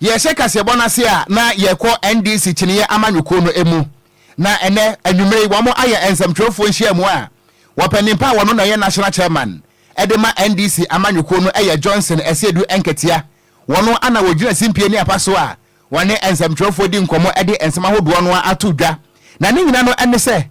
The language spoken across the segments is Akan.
Yɛhyɛ kaseɛbɔ no ase a na yɛkɔ NDC kyiniiɛ amanyɔkuo no mu. Na ɛnɛ anwummerɛ yi wɔn ayɛ nsɛmtwerɛfoɔ nhyiamu a wɔpɛ nimpa a wɔno na ɛyɛ National Chairman de ma NDC amanyɔkuo no yɛ Johnson Asiedu Nketia. Wɔno ana wɔgyina simpie ne apa so a wɔne nsɛmtwerɛfoɔ di nkɔmmɔ de nsɛm ahodoɔ no ato dwa. Na ne nyina no ne sɛ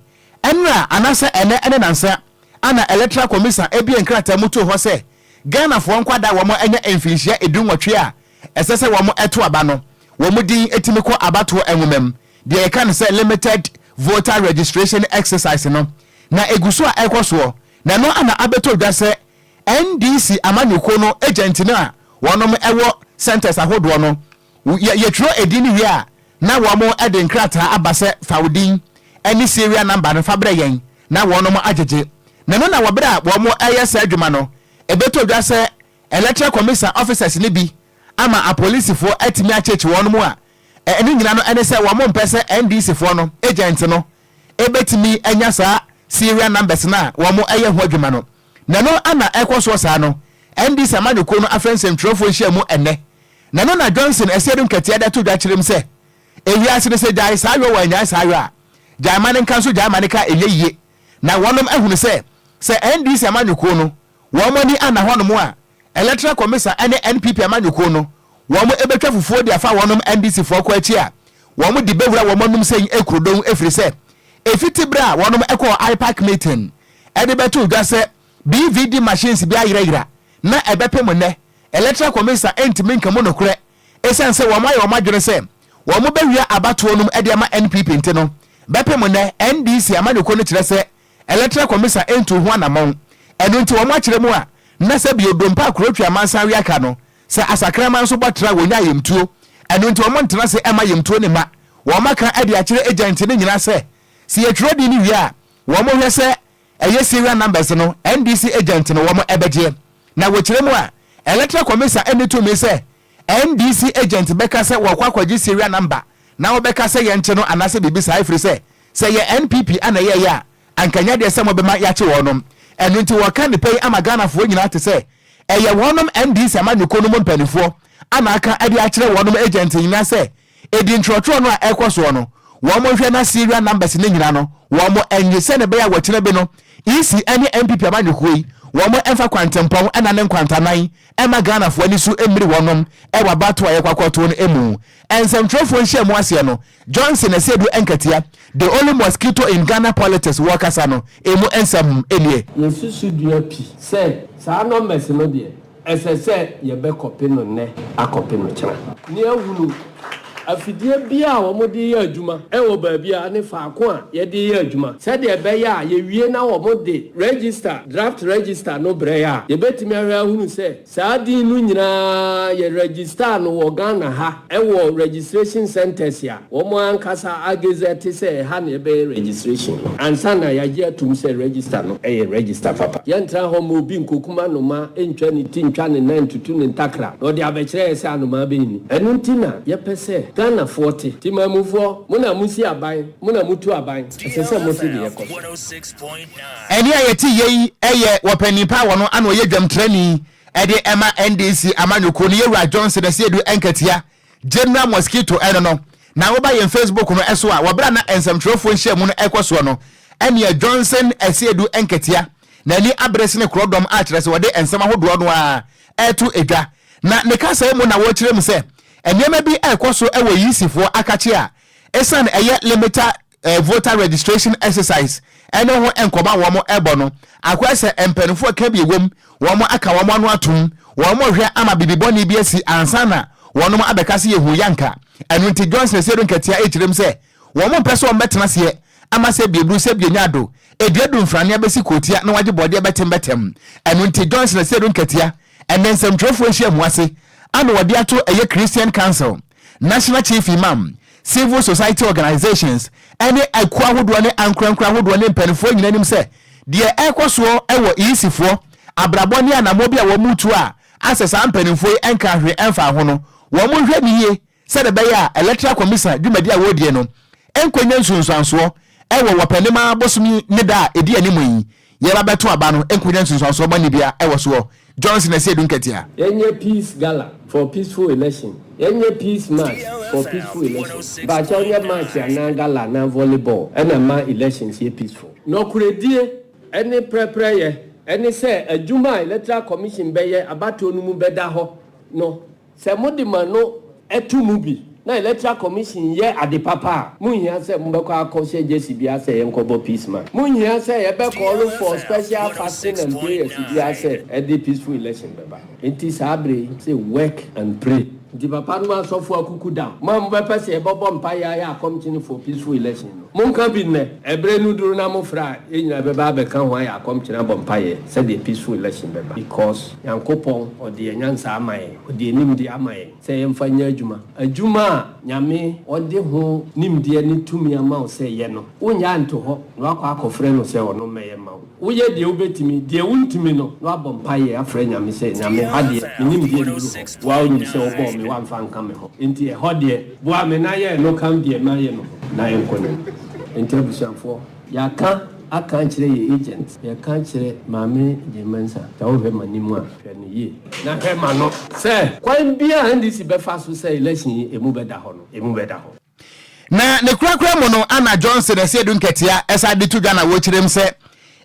ɛnora anaasɛ ɛnɛ ne nansa ana Electoral Commission abue nkrataa mu too hɔ sɛ Ghanafoɔ nkwadaa a wɔn anya mfinhyia 18 a ɛsɛ sɛ wɔn to aba no, wɔn din tumi kɔ abatoɔ nwoma mu, deɛ yɛka no sɛ limited voter registration exercise no, na ɛgu so a ɛrekɔ soɔ, na ɛno ana abɛtɔ dwa sɛ NDC amanyɔkuo no agent no a wɔnom wɔ centres ahodoɔ no, yɛtwerɛ edin no wie a, na wɔn de nkrataa aba sɛ fa wo din ne serial number no fa brɛ yɛn na wɔnom agyegye. Na ɛno na wɔ berɛ a wɔn reyɛ saa adwuma no, ɛbɛtɔ dwa sɛ Electoral Commission officers no bi ama apolisifoɔ atumi akyekye wɔn mu a ɛno nyina no ɛne sɛ wɔn mpɛ sɛ NDC foɔ no agent no ɛbɛtumi anya saa serial numbers no a wɔn ɛyɛ ho adwuma no. Na ɛno ana ɛkɔ soɔ saa no, NDC amanyɔkuo no afrɛ nsɛmtwerɛfoɔ nhyiamu ɛnnɛ. Na ɛno na Johnson Asiedu Nketia de ato dwa kyerɛ mu sɛ ewiase no sɛ gyae saa yɔ wɔannyae saa yɔ a, gyae ma no nka nso gyae ma no ka ɛnyɛ yie. Na wɔnom ahunu sɛ sɛ NDC amanyɔkuo no wɔn ani anna hɔnom a, Electoral Commissa ne NPP amanyɔkuo no, wɔn bɛtwa fufuo de afa wɔnom NDC foɔ kɔ akyi a, wɔn de bɛwura wɔn anum sɛn kurodon ɛfiri sɛ, ɛfiti berɛ a wɔnom kɔɔ IPAC meeting de bɛtoo dwa sɛ BVD machines bi ayerayera na ɛbɛpem nnɛ, Electoral Commissa ntumi nka mu nokorɛ ɛsiane sɛ wɔn ayɛ wɔn adwene sɛ wɔn bɛwia abatoɔ nom de ama NPP nti no, bɛpem nnɛ NDC amanyɔkuo no kyerɛ sɛ Electoral Commissa ntuu ho anammɔn. Ɛno nti wɔn akyerɛ mu a na sɛ bio dompe a kuro twe amansan wea ka no, sɛ asakraman nso bɔ tra wɔnya ayamtuo. Ɛno nti wɔn ntena ase mma ayamtuo no mma. Wɔn aka de akyerɛ agent no nyinaa sɛ, sɛ yɛtwerɛ din no wie a, wɔn hwɛ sɛ ɛyɛ serial numbers no NDC agent no wɔn bɛgyeɛ. Na wɔkyerɛ mu a, Electoral Commissa nni tumi sɛ NDC agent bɛka sɛ wɔrekɔ akɔgye serial number na wɔbɛka sɛ yɛnkye no anaasɛ biribi saa ɛfiri sɛ Sɛ ɛyɛ NPP a na ɛyɛeɛ a, anka ɛnyɛ adeɛ sɛ mobɛma yɛakye wɔnom. Ɛno nti wɔka nnepa yi ama Ghanafoɔ nyinaa te sɛ ɛyɛ wɔnom NDC amanyɔkuo no mu mpaninfoɔ a na aka de akyerɛ wɔnom agent nyinaa sɛ ɛdi ntwerɛtwerɛ no a ɛrekɔ soɔ no wɔn nhwɛ na serial numbers no nyinaa no wɔn nnye sɛdeɛ ɛbɛyɛ a wɔkyena bi no EC ne NPP amanyɔkuo yi wɔn mfa kwantempɔn ɛna ne nkwantanan ɛma Ghanafoɔ ani so mmiri wɔnom ɛwɔ abatoɔ a yɛkɔ akɔtoɔ no mu. Nsɛmtwerɛfoɔ nhyiamu aseɛ no Johnson Asiedu Nketia, the only mosquito in Ghana politics wɔkasa no, emu nsɛm nie. Yɛsusu dua pi sɛ saa numbers no deɛ ɛsɛ sɛ yɛbɛkɔpe no nnɛ akɔpe no kyena. Ne ahunu afidie biara a wɔde reyɛ adwuma wɔ baabiara ne faako a yɛde reyɛ adwuma sɛdeɛ ɛbɛyɛ a yɛwie na wɔde register, draft register no brɛ yɛn a, yɛbɛtumi ahwɛ ahunu sɛ Saa din no nyinaa yɛ register no wɔ Ghana ha wɔ registration centres a wɔn ankasa agazette sɛ ɛha na yɛbɛyɛ registration no ansa na yɛagye atum sɛ register no yɛ register papa. Yɛntra hɔ mma obi nkokum anoma ntwa ne ti ntwa ne nan ntutu ne ntakra na ɔde abɛkyerɛ yɛ sɛ anomaa bɛn ni. Ɛno nti na yɛpɛ sɛ Ghanafoɔ te. Temanmufoɔ, mo na mosi aban, mo na motu aban, ɛsɛ sɛ mote deɛ ɛkɔ so. Ɛnne a yɛte yei yi yɛ wɔ panin pa a wɔno ana ɔyɛ dwamtrani de ma NDC amanyɔkuo no, Yɛwura Johnson Asiedu Nkatia, General Mosquito ɛno no. Na woba yɛn Facebook no so a, wɔ berɛ a na nsɛmtwerɛfoɔ nhyiamu no ɛkɔ soɔ no, ɛneɛ Johnson Asiedu Nkatia n'ani abere sene korɔdɔm a kyerɛ sɛ wɔde nsɛm ahodoɔ no ara ɛreto dwa. Na ne kasaa mu na wɔrekyerɛ mu sɛ nneɛma bi ɛrekɔ so wɔ EC foɔ akakye a ɛsiane ɛyɛ limiter voter registration exercise ne ho nkɔmmɔ a wɔrebɔ no, akɔyɛ sɛ mpanimfoɔ ka bi wom, wɔn aka wɔn ano atom, wɔn rehwɛ ama biribi bɔne bi asi ansa na wɔn abɛka sɛ yɛhu yanka. Ɛno nti Johnson Asiedu Nketia rekyerɛ mu sɛ wɔn mpɛ sɛ wɔbɛtena aseɛ ama sɛ bieburu sɛ bienya ado, eduadu mfrane abɛsi kootia na wɔagye bɔdeɛ bɛtembɛtɛm. Ɛno nti Johnson Asiedu Nketia ɛnɛ nsɛmtwerɛfoɔ nhyiamu ase ana wɔde ato ɛyɛ Christian Council, National Chief Imam, Civil Society Organisations, ne akuo ahodoɔ ne ankorankoro ahodoɔ ne mpanimfoɔ nyinaa nim sɛ deɛ ɛrekɔ soɔ wɔ EEC foɔ abrabɔ ne anammɔn bi a wɔn retu a asɛ saa mpanimfoɔ yi nkaa hwee mfaa ho no, wɔn nhwɛ no yie sɛdeɛ ɛbɛyɛ a Electoral Commission dwumadie a wɔredie no nkɔnya nsunsuansoɔ wɔ Wɔpɛnema bosome ne da a ɛdi anim yi yɛreba bɛto aba no nkɔnya nsunsuansoɔ bɔne biara wɔ soɔ. Johnson Asiedu Nketia. Yɛnyɛ peace gala for peaceful election. Yɛnyɛ peace march for peaceful election. Mpakyɛw nyɛ march anaa gala anaa volleyball ɛna ɛma elections yɛ peaceful. Nɔkorɛdie ɛne prɛprɛyɛ ɛne sɛ adwuma a Electoral Commission bɛyɛ abatoɔ no mu bɛda hɔ no. Sɛ mode mo ano to mu bi na Electoral Commission yɛ ade papa a, monhia sɛ mobɛkɔ akɔhyɛ jersey biara sɛ yɛnkɔbɔ peace march. Monhia sɛ yɛbɛ call for special fasting and prayers biara sɛ ɛde peaceful election bɛba. Enti saa bere yi, sɛ work and pray. Nti papa nom asɔfo akuku dam, mo a mobɛpɛ sɛ yɛbɛbɔ mpaeɛ ayɛ akɔmkyene for peaceful election no, monka bi nnɛ. Ɛberɛ no duru na mofrɛ a, yɛn nyinaa bɛba abɛka ho ayɛ akɔmkyene abɔ mpaeɛ sɛdeɛ peaceful election bɛba. Because Nyankopɔn ɔde yɛn nyansa ama yɛn, ɔde yɛn nimdeɛ ama yɛn sɛ yɛmfa nyɛ adwuma. Adwuma a Nyame ɔde ho nimdeɛ ne tumi ama wo sɛ yɛ no, wonnyae nto hɔ na woakɔ akɔfrɛ no sɛ ɔno mmɛyɛ mma wo. Woyɛ deɛ wobɛtumi, deɛ wontumi no, na woabɔ mpaeɛ afrɛ Nyame sɛ, Nyame, ha deɛ, me nimdeɛ nnuru hɔ, wo ara wonim sɛ wobɔɔ me, woamfa anka me ho, enti ɛhɔ deɛ, boa me na yɛ ɛno ka deɛ mayɛ no ho na ɛnkɔ n'anim. Enti abusuafoɔ, yɛaka aka akyerɛ yɛ agent, yɛka akyerɛ Maame Jane Mensah, sɛ wohwɛ m'anim a, hwɛ no yie, na hwɛ m'ano, sɛ kwan biara a NDC bɛfa so sɛ election yi ɛmu bɛda hɔ no, ɛmu bɛda hɔ. Na ne korakora mu no, Anna Johnson Asiedu Nketia san de to dwa na wɔkyerɛm sɛ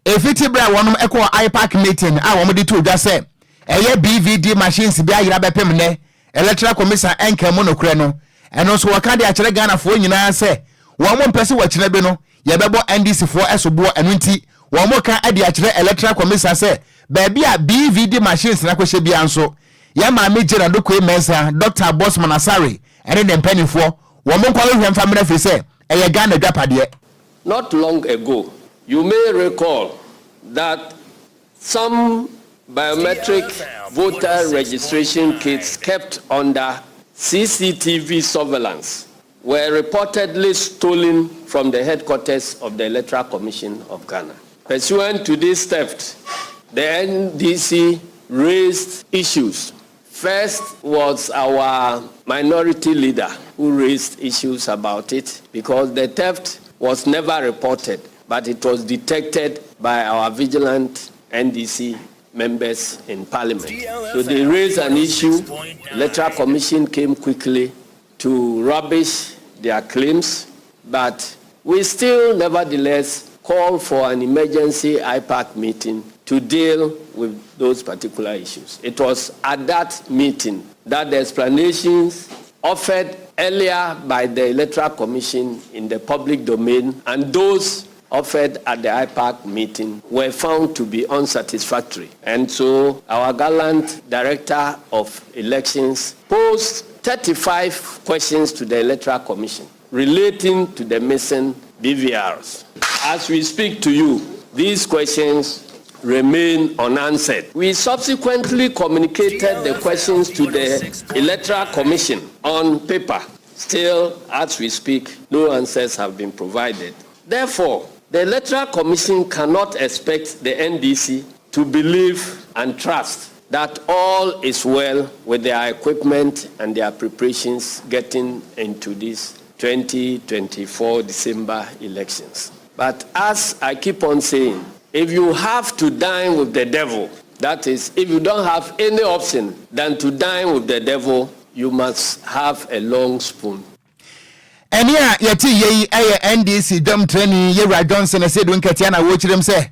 ɛfiti berɛ a wɔnom kɔɔ IPAC meeting a wɔn de too dwa sɛ ɛyɛ BVD machines bi ayera bɛpem nnɛ Electoral Commission nka mu nokorɛ no, ɛno nso wɔka de akyerɛ Ghanafoɔ nyinaa sɛ wɔn mpɛ sɛ wɔkyena bi no yɛbɛbɔ NDC foɔ soboɔ, ɛno nti wɔn ka de akyerɛ Electoral Commission sɛ baabi a BVD machines no akɔhyɛ biara nso yɛn maame Jane Adokoe Mensah, Dɔkta Bosman Asare ne ne mpaninfoɔ wɔn nkɔhwehwɛ mfa mmra firi sɛ ɛyɛ Ghana adwapadeɛ. Not long ago, you may recall that some biometric voter registration kits kept under CCTV surveillance were reportedly stolen from the headquarters of the Electoral Commission of Ghana. Pursuant to this theft, the NDC raised issues. First was our minority leader who raised issues about it because the theft was never reported, but it was detected by our vigilant NDC members in parliament. So they raised an issue. Electoral Commission came quickly to rubbish their claims, but we still nevertheless call for an emergency IPAC meeting to deal with those particular issues. It was at that meeting that the explanations offered earlier by the Electoral Commission in the public domain and those offered at the IPAC meeting were found to be unsatisfactory. And so our gallant director of elections posed 35 questions to the Electoral Commission relating to the missing BVRs. As we speak to you, these questions remain unanswered. We subsequently communicated the questions to the Electoral Commission on paper. Still, as we speak, no answers have been provided. Therefore, the Electoral Commission cannot expect the NDC to believe and trust that all is well with their equipment and their preparations getting into this 2024 December elections. But as I keep on saying, if you have to dine with the devil, that is, if you don't have any option than to dine with the devil, you must have a long spoon. Ɛnne a yɛte yɛ yi yɛ NDC dwamtrani Yewura Johnson Asiedu Nketia na wɔrekyerɛm sɛ,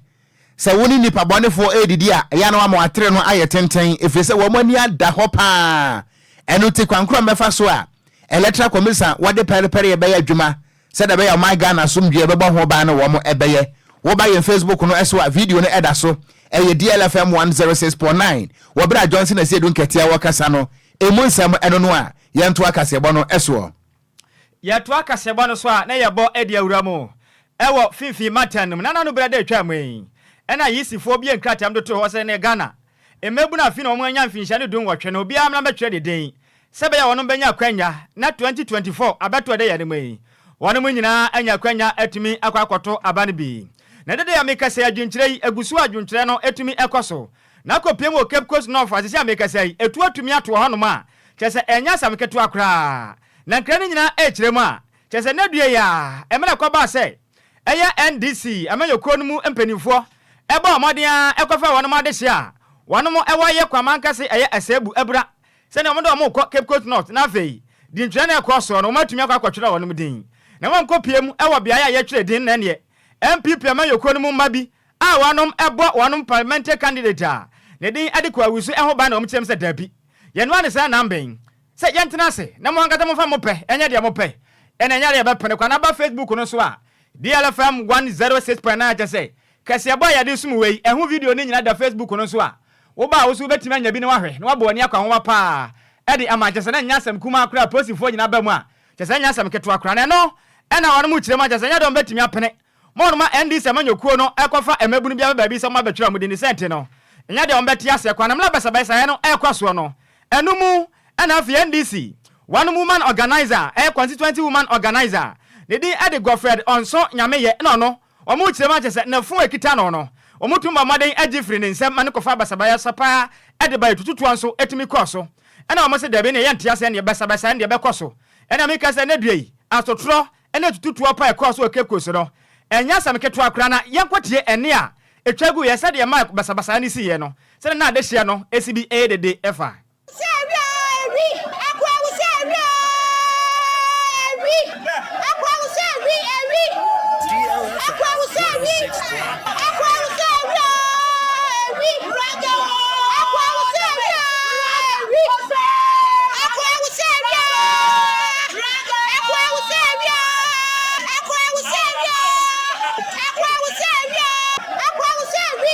sɛ wo ne nnipa bɔnefoɔ redidi a, ɛyɛ a na wama w'atere no ayɛ tenten, ɛfiri sɛ wɔn ani ada hɔ pa ara. Ɛno nti, kwan korɔ a mɛfa so a Electoral Commission wɔde pɛrepɛreyɛ bɛyɛ adwuma sɛdeɛ ɛbɛyɛ a ɔman Ghana asomdwoeɛ bɛbɔ ho ban no wɔn bɛyɛ. Woba yɛn Facebook no so a, video no da so. Ɛyɛ DLFM 106.9. Wɔ berɛ a Johnson Asiedu Nketia wɔkasa no, ɛmu nsɛm ɛno no a yɛntoa kaseɛbɔ no soɔ. Yɛtoa kaseɛbɔ no so a na yɛbɔ de awura mu wɔ finfin mantam no mu. Nana no berɛ da atwaa mu yi ɛna Yisifoɔ bue nkrataa mu de too hɔ sɛ ne Ghana mmabunu afe na wɔn anya mfinhyia ne dunwɔtwe no obiara mmra mmɛtwerɛ ne din sɛ ɛbɛyɛ a wɔnom bɛnya akwanya na 2024 abɛto ɛda yɛn anim yi wɔnom nyinaa anya akwanya atumi akɔ akɔto aba no bi. Na dede a mekasa yi adwenkyerɛ yi ɛgu so a adwenkyerɛ no ɛtumi ɛkɔ so na akɔpiem wɔ Cape Coast North a sisi a mekasa yi ɛtuo atumi ato wɔ hɔnom a kyerɛ sɛ ɛnyɛ asɛm ketewa koraa. Na nkra no nyinaa rekyerɛ mu a, kyerɛ sɛ nnɛ dua yi ara, mmerɛ kɔbaa sɛ ɛyɛ NDC amanyɔkuo no mu mpanimfoɔ bɔɔ mmɔden ara kɔfaa wɔnom adehyeɛ a wɔnom wɔ yɛ Kwamankɛse ɛyɛ Asebu Abura. Sɛnea wɔde wɔn rekɔ Cape Coast North na afei dintwerɛ no rekɔ soɔ no, wɔatumi akɔ akɔtwerɛ wɔnom din. Na wɔnkɔpue mu wɔ beaeɛ a yɛtwerɛ din no na ɛneɛ NPP amanyɔkuo no mu mma bi a wɔnom bɔ wɔnom parliamentary candidate a ne din de Kwawu so ho ban na wɔkyerɛ mu sɛ daabi, yɛnoa ne saa namben sɛ yɛntena ase na mo ankasa momfa mo pɛ nyɛ deɛ mopɛ ɛna ɛnyɛ adeɛ yɛbɛpene kwa na aba Facebook no so a DLFM 106.9 kyɛ sɛ Kaseɛbɔ a yɛde som wei, ɛho video no nyinaa da Facebook no so a woba a wo nso wobɛtumi anya bi na woahwɛ na woabɔ w'ani akɔ nwoma paa de ama. Kyerɛ sɛ na ɛnyɛ asɛm kumaa koraa, apolisifoɔ nyinaa ba mu a, kyerɛ sɛ ɛnyɛ asɛm ketewa koraa. Na ɛno na wɔnom kyerɛ mu a, kyerɛ sɛ ɛnyɛ dɛ wɔbɛtumi apene ma wɔnom a NDC amanyɔkuo no rekɔfa mmabunu bi aba baabi sɛ wɔabɛtwerɛ wɔn din ne sɛ nti no, ɛnyɛ deɛ wɔbɛte aseɛ koraa. Na mmerɛ a basabasayɛ no rekɔ soɔ no, ɛno mu na afei NDC wɔnom woman organiser, ɛyɛ constituency woman organiser, ne din de Godfred Ɔnso Nyameyɛ na ɔno Wɔkyerɛ mu a, kyerɛ sɛ n'afunu a ɛkita no no, wɔtumi bɔ mmɔden gye firi ne nsam ma no kɔfa basabasayɛ pa ara de ba. Atututoɔ nso tumi kɔ so. Ɛnna wɔse, Dabi, ɛnneɛ yɛnte aseɛ, ɛnneɛ basabasayɛ no deɛ ɛbɛkɔ so. Ɛnna meka sɛ, Nnɛ dua yi, asotorɔ ne atututoɔ pa a ɛkɔɔ so wɔ Cape Coast no, ɛnyɛ asɛm ketewa koraa. Na yɛnkɔtie ɛnne a ɛtwa guiɛ sɛdeɛ ɛmaa basabasayɛ no siiɛ no, sɛdeɛ na adehyeɛ no si bi yɛ dede fa. Sɛ awi a awi akɔ awu sɛ awi a awi akɔ awu sɛ awi awi akɔ awu sɛ awi akɔ awu sɛ awi a awi akɔ awu sɛ awi a awi akɔ awu sɛ awi a akɔ awu sɛ awi a akɔ awu sɛ awi a akɔ awu sɛ awi a akɔ awu sɛ awi awi akɔ awu sɛ awi.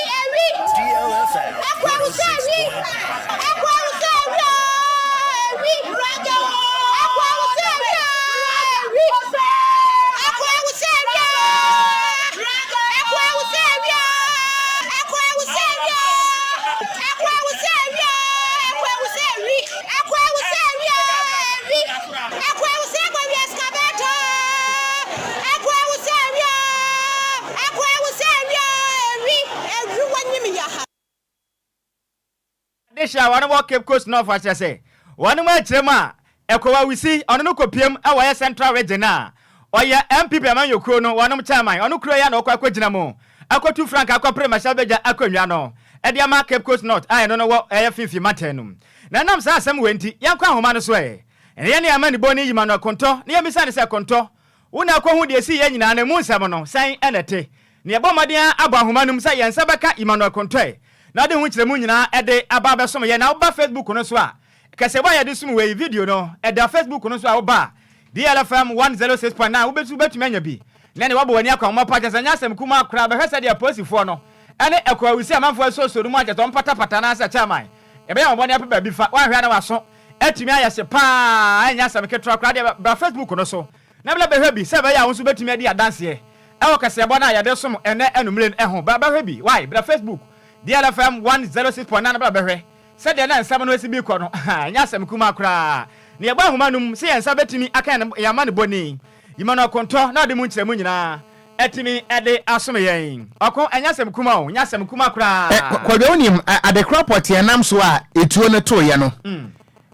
Adehye a wɔn wɔ Cape Coast North akyerɛ sɛ wɔn akyerɛ mu a Ekow Awisi ɔno no kɔpiam wɔ yɛ Central Region a ɔyɛ NPP amanyɔkuo no wɔnom chairman ɔno kuro yi a na ɔkɔ akɔgyina mu akɔtu frankaa akɔpere mmarahyɛbadwa akonnwa no de ama Cape Coast North a ɛno no wɔ ɛyɛ Finfin mantam no mu. Na ɛnam saa asɛm wei nti yɛnkɔ ahoma no so ɛ na yɛne amanibɔni Emmanuel Kontɔ na yɛmmisa no sɛ Kontɔ wo na akɔhu deɛ ɛsiiɛ nyinaa no ɛmu nsɛm no sɛn na ɛte? Na yɛbɔ mmɔden ara abɔ ahoma no mu sɛ yɛn nsa bɛka Emmanuel Kontoe na ɔde ho nkyerɛmu nyinaa de aba abɛsom yɛn. Na woba Facebook no so a, kaseɛbɔ a yɛde som wei, video no, ɛda Facebook no so a woba a, DLFM 106.9, wobɛtu wobɛtumi anya bi. Na ɛne woabɔ w'ani akɔ ahoma pa, kyerɛ sɛ ɛnyɛ asɛm kumaa koraa, bɛhwɛ sɛdeɛ apolisifoɔ no ne ɛkɔ awusi amanfoɔ asuosuo no mu a kyerɛ sɛ wɔmpatapata anaasɛ kyɛrman, yɛbɛyɛ wɔn bɔne apɛ baabi fa, woanhwɛ a na w'aso atumi ayɛ hye paa, ɛnyɛ asɛm ketewa koraa deɛ bra Facebook no so. Na bra bɛhwɛ bi, sɛ ɛbɛyɛ a wo nso wobɛtumi adi adanseɛ wɔ kaseɛbɔ no a yɛde som ɛnnɛ anwummere no ho. Bra bɛhwɛ bi, wai, bra Facebook, DLFM 106.9 bra bɛhwɛ sɛdeɛ na nsɛm no asi bi rekɔ no. Ɛnyɛ asɛm kumaa koraa. Na yɛbɔ ahoma no mu sɛ yɛn nsa bɛtumi aka yɛn yɛn amanebɔni, Emmanuel Kontɔ, na ɔde mu nkyerɛmu nyinaa atumi de asom yɛn. Ɔko, ɛnyɛ asɛm kumaa o, ɛnyɛ asɛm kumaa koraa. Kwadwo wonim adekorɔ pɔtee nam so a etuo no toeɛ no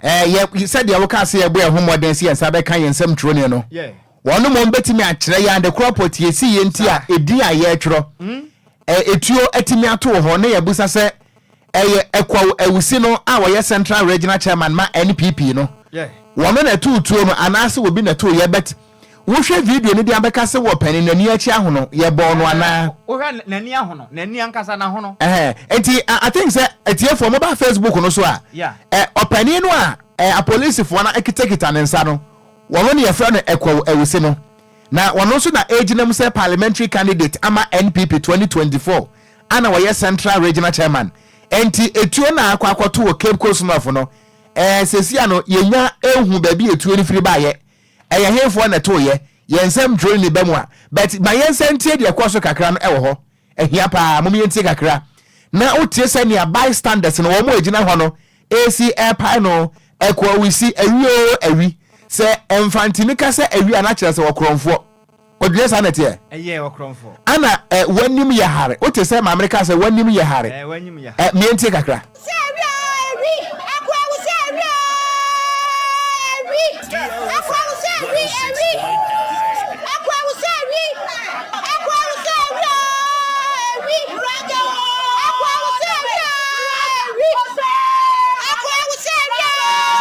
Yɛ, sɛdeɛ wokaa sɛ yɛbɔ yɛn ho mmɔden sɛ yɛn nsa bɛka yɛn nsam twerɛni no, wɔn mmom bɛtumi akyerɛ yɛn ade korɔ pɔtee si yɛn nti a edin a yɛretwerɛ, etuo atumi ato wɔ hɔ, na yɛabusa sɛ ɛyɛ Ɛkwaw Awusi no a ɔyɛ Central Regional Chairman ma NPP no, wɔn na ɛtoo tuo no anaasɛ obi na ɛtoo yɛ, but Wohwɛ video no de abɛka sɛ wɔ panin n'ani akyi ahono, yɛbɔɔ no anaa? Wohwɛ n'ani ahono, n'ani ankasa n'ahono. Ɛhɛn, nti I think sɛ atiefoɔ moba Facebook no so a, ɛ ɔpanin no a ɛ apolisifoɔ no akitakita ne nsa no, wɔno ne yɛfrɛ no Ɛkwaw Awusi no. Na wɔno nso na ɛgyina mu sɛ parliamentary candidate ama NPP 2024 a na wɔyɛ Central Regional Chairman. Nti etuo no a akɔ akɔto wɔ Cape Coast North no, ɛɛ sesia no yɛnya nhu baabi a etuo no firi baeɛ. Ɛyɛ henfoɔ na ɛtooyɛ? Yɛn nsɛm ntwerɛ nni ba mu a, but ma yɛnsan ntie deɛ ɛkɔɔ so kakra no ɛwɔ hɔ. Ɛhia paa, mom yɛntie kakra. Na wotie sɛnea bystanders no, wɔn a ɛgyina hɔ no, ɛresi ɛrepae no, ɛkɔ awisi, awi oo awi. Sɛ Mfantini ka sɛ awi a, na kyerɛ sɛ ɔkorɔmfoɔ. Ɔdwene saa na ɛteɛ? Ɛyɛ ɔkorɔmfoɔ. Ana ɛ, w'anim yɛ hare. Wote sɛ maame no kaa sɛ w'anim yɛ hare. Ɛ, w'anim yɛ hare. Ɛ, meɛntie kakra. Sɛ awi oo awi, akoa wo sɛ awi oo awi, akoa wo sɛ awi awi, akoa wo sɛ awi, akoa wo sɛ awi oo awi, akoa wo sɛ awi oo awi, akoa wo sɛ awi oo.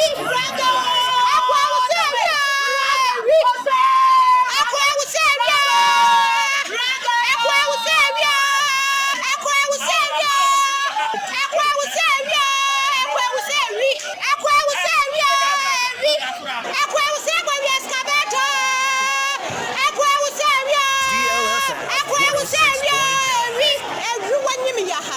Akoa wo sɛ awi awi. Akoa wo sɛ awi Akoa wo sɛ awi Akoa wo sɛ awi Akoa wo sɛ awi Akoa wo sɛ awi Akoa wo sɛ awi awi Akoa wo sɛ akɔ wi excavator Akoa wo sɛ awi Akoa wo sɛ awi awi Awi wanyim yaha.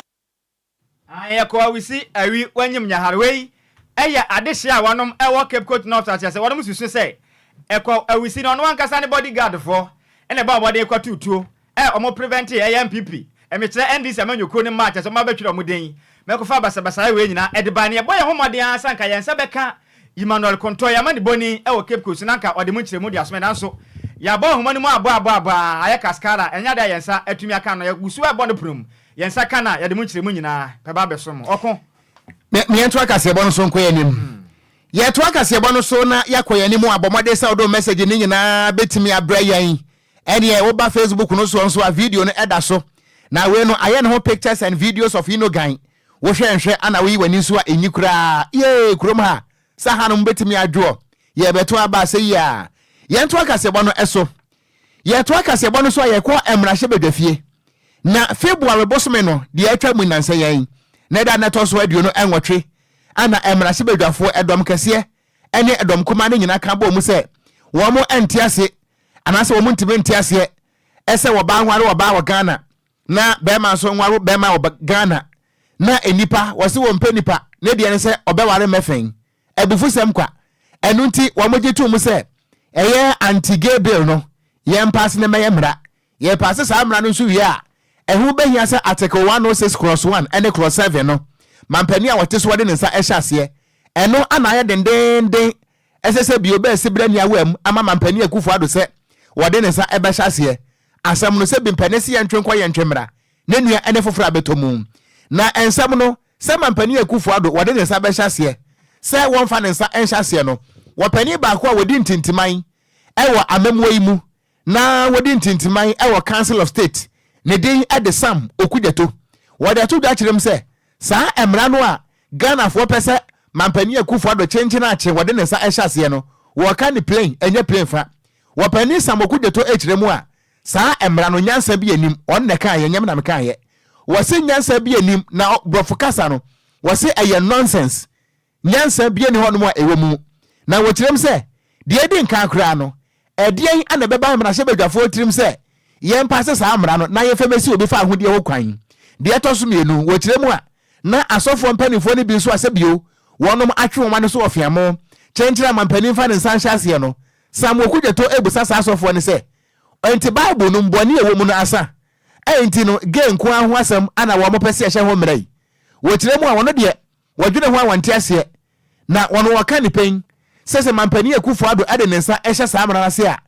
Aane yɛkɔ awisi awi wanyim nyahar wei yɛ adehye a wɔnom wɔ Cape Coast North akyerɛ sɛ wɔnom susu sɛ ɛkɔ awisi no ɔno ankasa ne body guard foɔ na ɛbɔ mmɔden kɔ too tuo ɛ ɔmo prevente ɛyɛ NPP mekyerɛ NDC amanyɔkuo no mma kyerɛ sɛ ɔmo abɛtwerɛ ɔmo den mɛkɔfa basabasayɛ wei nyinaa ɛde bae no yɛbɔ yɛn ho mmɔden ara sɛ anka yɛn nsa bɛka Emmanuel Kontɔ yɛn amanibɔni wɔ Cape Coast na anka ɔde mu nkyerɛmu de asoma yɛn nanso yɛabɔ nhoma no mu abɔ abɔ abɔ ara ayɛ kaskara ɛnyɛ ade a yɛn nsa atumi aka no yɛgu so ɛbɔ no prum Yɛn nsa ka no a, yɛde mo nkyerɛmu nyinaa bɛba abɛsom mo. Ɔko. Me, yɛntoa kaseɛbɔ no so nkɔ yɛn anim. Yɛtoa kaseɛbɔ no so na yɛakɔ yɛn anim a, bɔ mmɔden sɛ wode wo message no nyinaa bɛtumi abrɛ yɛn. Ɛneɛ woba Facebook no soɔ nso a, video no ɛda so. Na wei no, ayɛ ne ho pictures and videos of Inogan. Wohwɛ nhwɛ ana woyi w'ani nso a, ɛnyi koraa. Yee, kurom ha, sɛ hanom bɛtumi adwoɔ. Yɛrebɛto aba asɛ yi a. Yɛntoa kaseɛbɔ no so. Yɛtoa kaseɛbɔ no so a, yɛkɔ mmarahyɛbadwafie. Na February bosome no deɛ atwa mu nnansa yi na ɛda na ɛtɔ so 28 a na mmarahyɛbadwafoɔ ɛdɔm kɛseɛ ne ɛdɔm kumaa no nyinaa ka bɔɔ mu sɛ wɔn nte ase anaasɛ wɔn ntumi nte aseɛ sɛ wɔbaa nware ɔbaa wɔ Ghana na bɛrima nso nware bɛrima wɔ Ghana na nnipa wɔse wɔn mpɛ nipa ne deɛ ne sɛ ɔbɛware mmɛfɛn abufusɛm kwa. Ɛno nti wɔgye too mu sɛ ɛyɛ anti-gay bill no yɛmpaase no mmɛyɛ mmara. Yɛpaase saa mmara no nso wie a, ɛho bɛhia sɛ Article 106 Clause 1 ne Clause 7 no, mampanin a ɔte soɔ de ne nsa hyɛ aseɛ. Ɛno na ayɛ dendeenden ɛsɛ sɛ bio bɛɛ siberɛ nni awam ama Mampanin Akufo Addo sɛ wɔde ne nsa bɛhyɛ aseɛ. Asɛm no, sɛ bi mpɛ ne se yɛntwe nkɔ yɛntwe mmra, ne nua ne foforɔ a bɛtɔ mu. Na nsɛm no, sɛ Mampanin Akufo Addo wɔde ne nsa bɛhyɛ aseɛ sɛ wɔmfa ne nsa nhyɛ aseɛ no, wɔpanin baako a wɔdi ntintiman wɔ amammuo yi mu na wɔdi ntintiman wɔ Council of State, ne din de Sam Okudzeto. Wɔde ato dwa akyerɛ mu sɛ, saa mmara no a Ghanafoɔ pɛ sɛ Mampanin Akufo Addo kyenkyen akye wɔde ne nsa hyɛ aseɛ no, wɔreka no plain, ɛnyɛ plain fa. Wɔpanin Sam Okudzeto kyerɛ mu a, saa mmara no nyansa bi nnim, ɔno na ɛkaeɛ, ɛnyɛ me na mekaeɛ. Wɔse nyansa bi nnim, na borɔfo kasa no, wɔse ɛyɛ nonsense. Nyansa biara nni hɔnom a ɛwɔ mu. Na wɔkyerɛm sɛ, deɛ ɛdi nkan koraa no, ɛdeɛn na ɛbɛba mmarahyɛbadwafoɔ tirim sɛ yɛmpaase saa mmara no na yɛmfa mmɛsi obi fawohodie ho kwan? Deɛ ɛtɔ so mmienu, wɔkyerɛ mu a, na asɔfoɔ mpanimfoɔ no bi nso a sɛ bio wɔnom atwe wɔn ano so ɔfeamo kyenkyen a mampanin mfa ne nsa nhyɛ aseɛ no, Samuel Kudjeto bisa saa asɔfoɔ no sɛ, Enti Bible no mu bɔne a ɛwɔ mu no asa? Enti no, gay nko ara ho asɛm na wɔpɛ sɛ yɛhyɛ ho mmara yi? Wɔkyerɛ mu a, wɔno deɛ, Wɔdwene ho a wɔnte aseɛ. Na wɔn wɔka ne pɛn sɛ sɛ Mampanin Akufo Addo de ne nsa hyɛ saa mmara no ase a,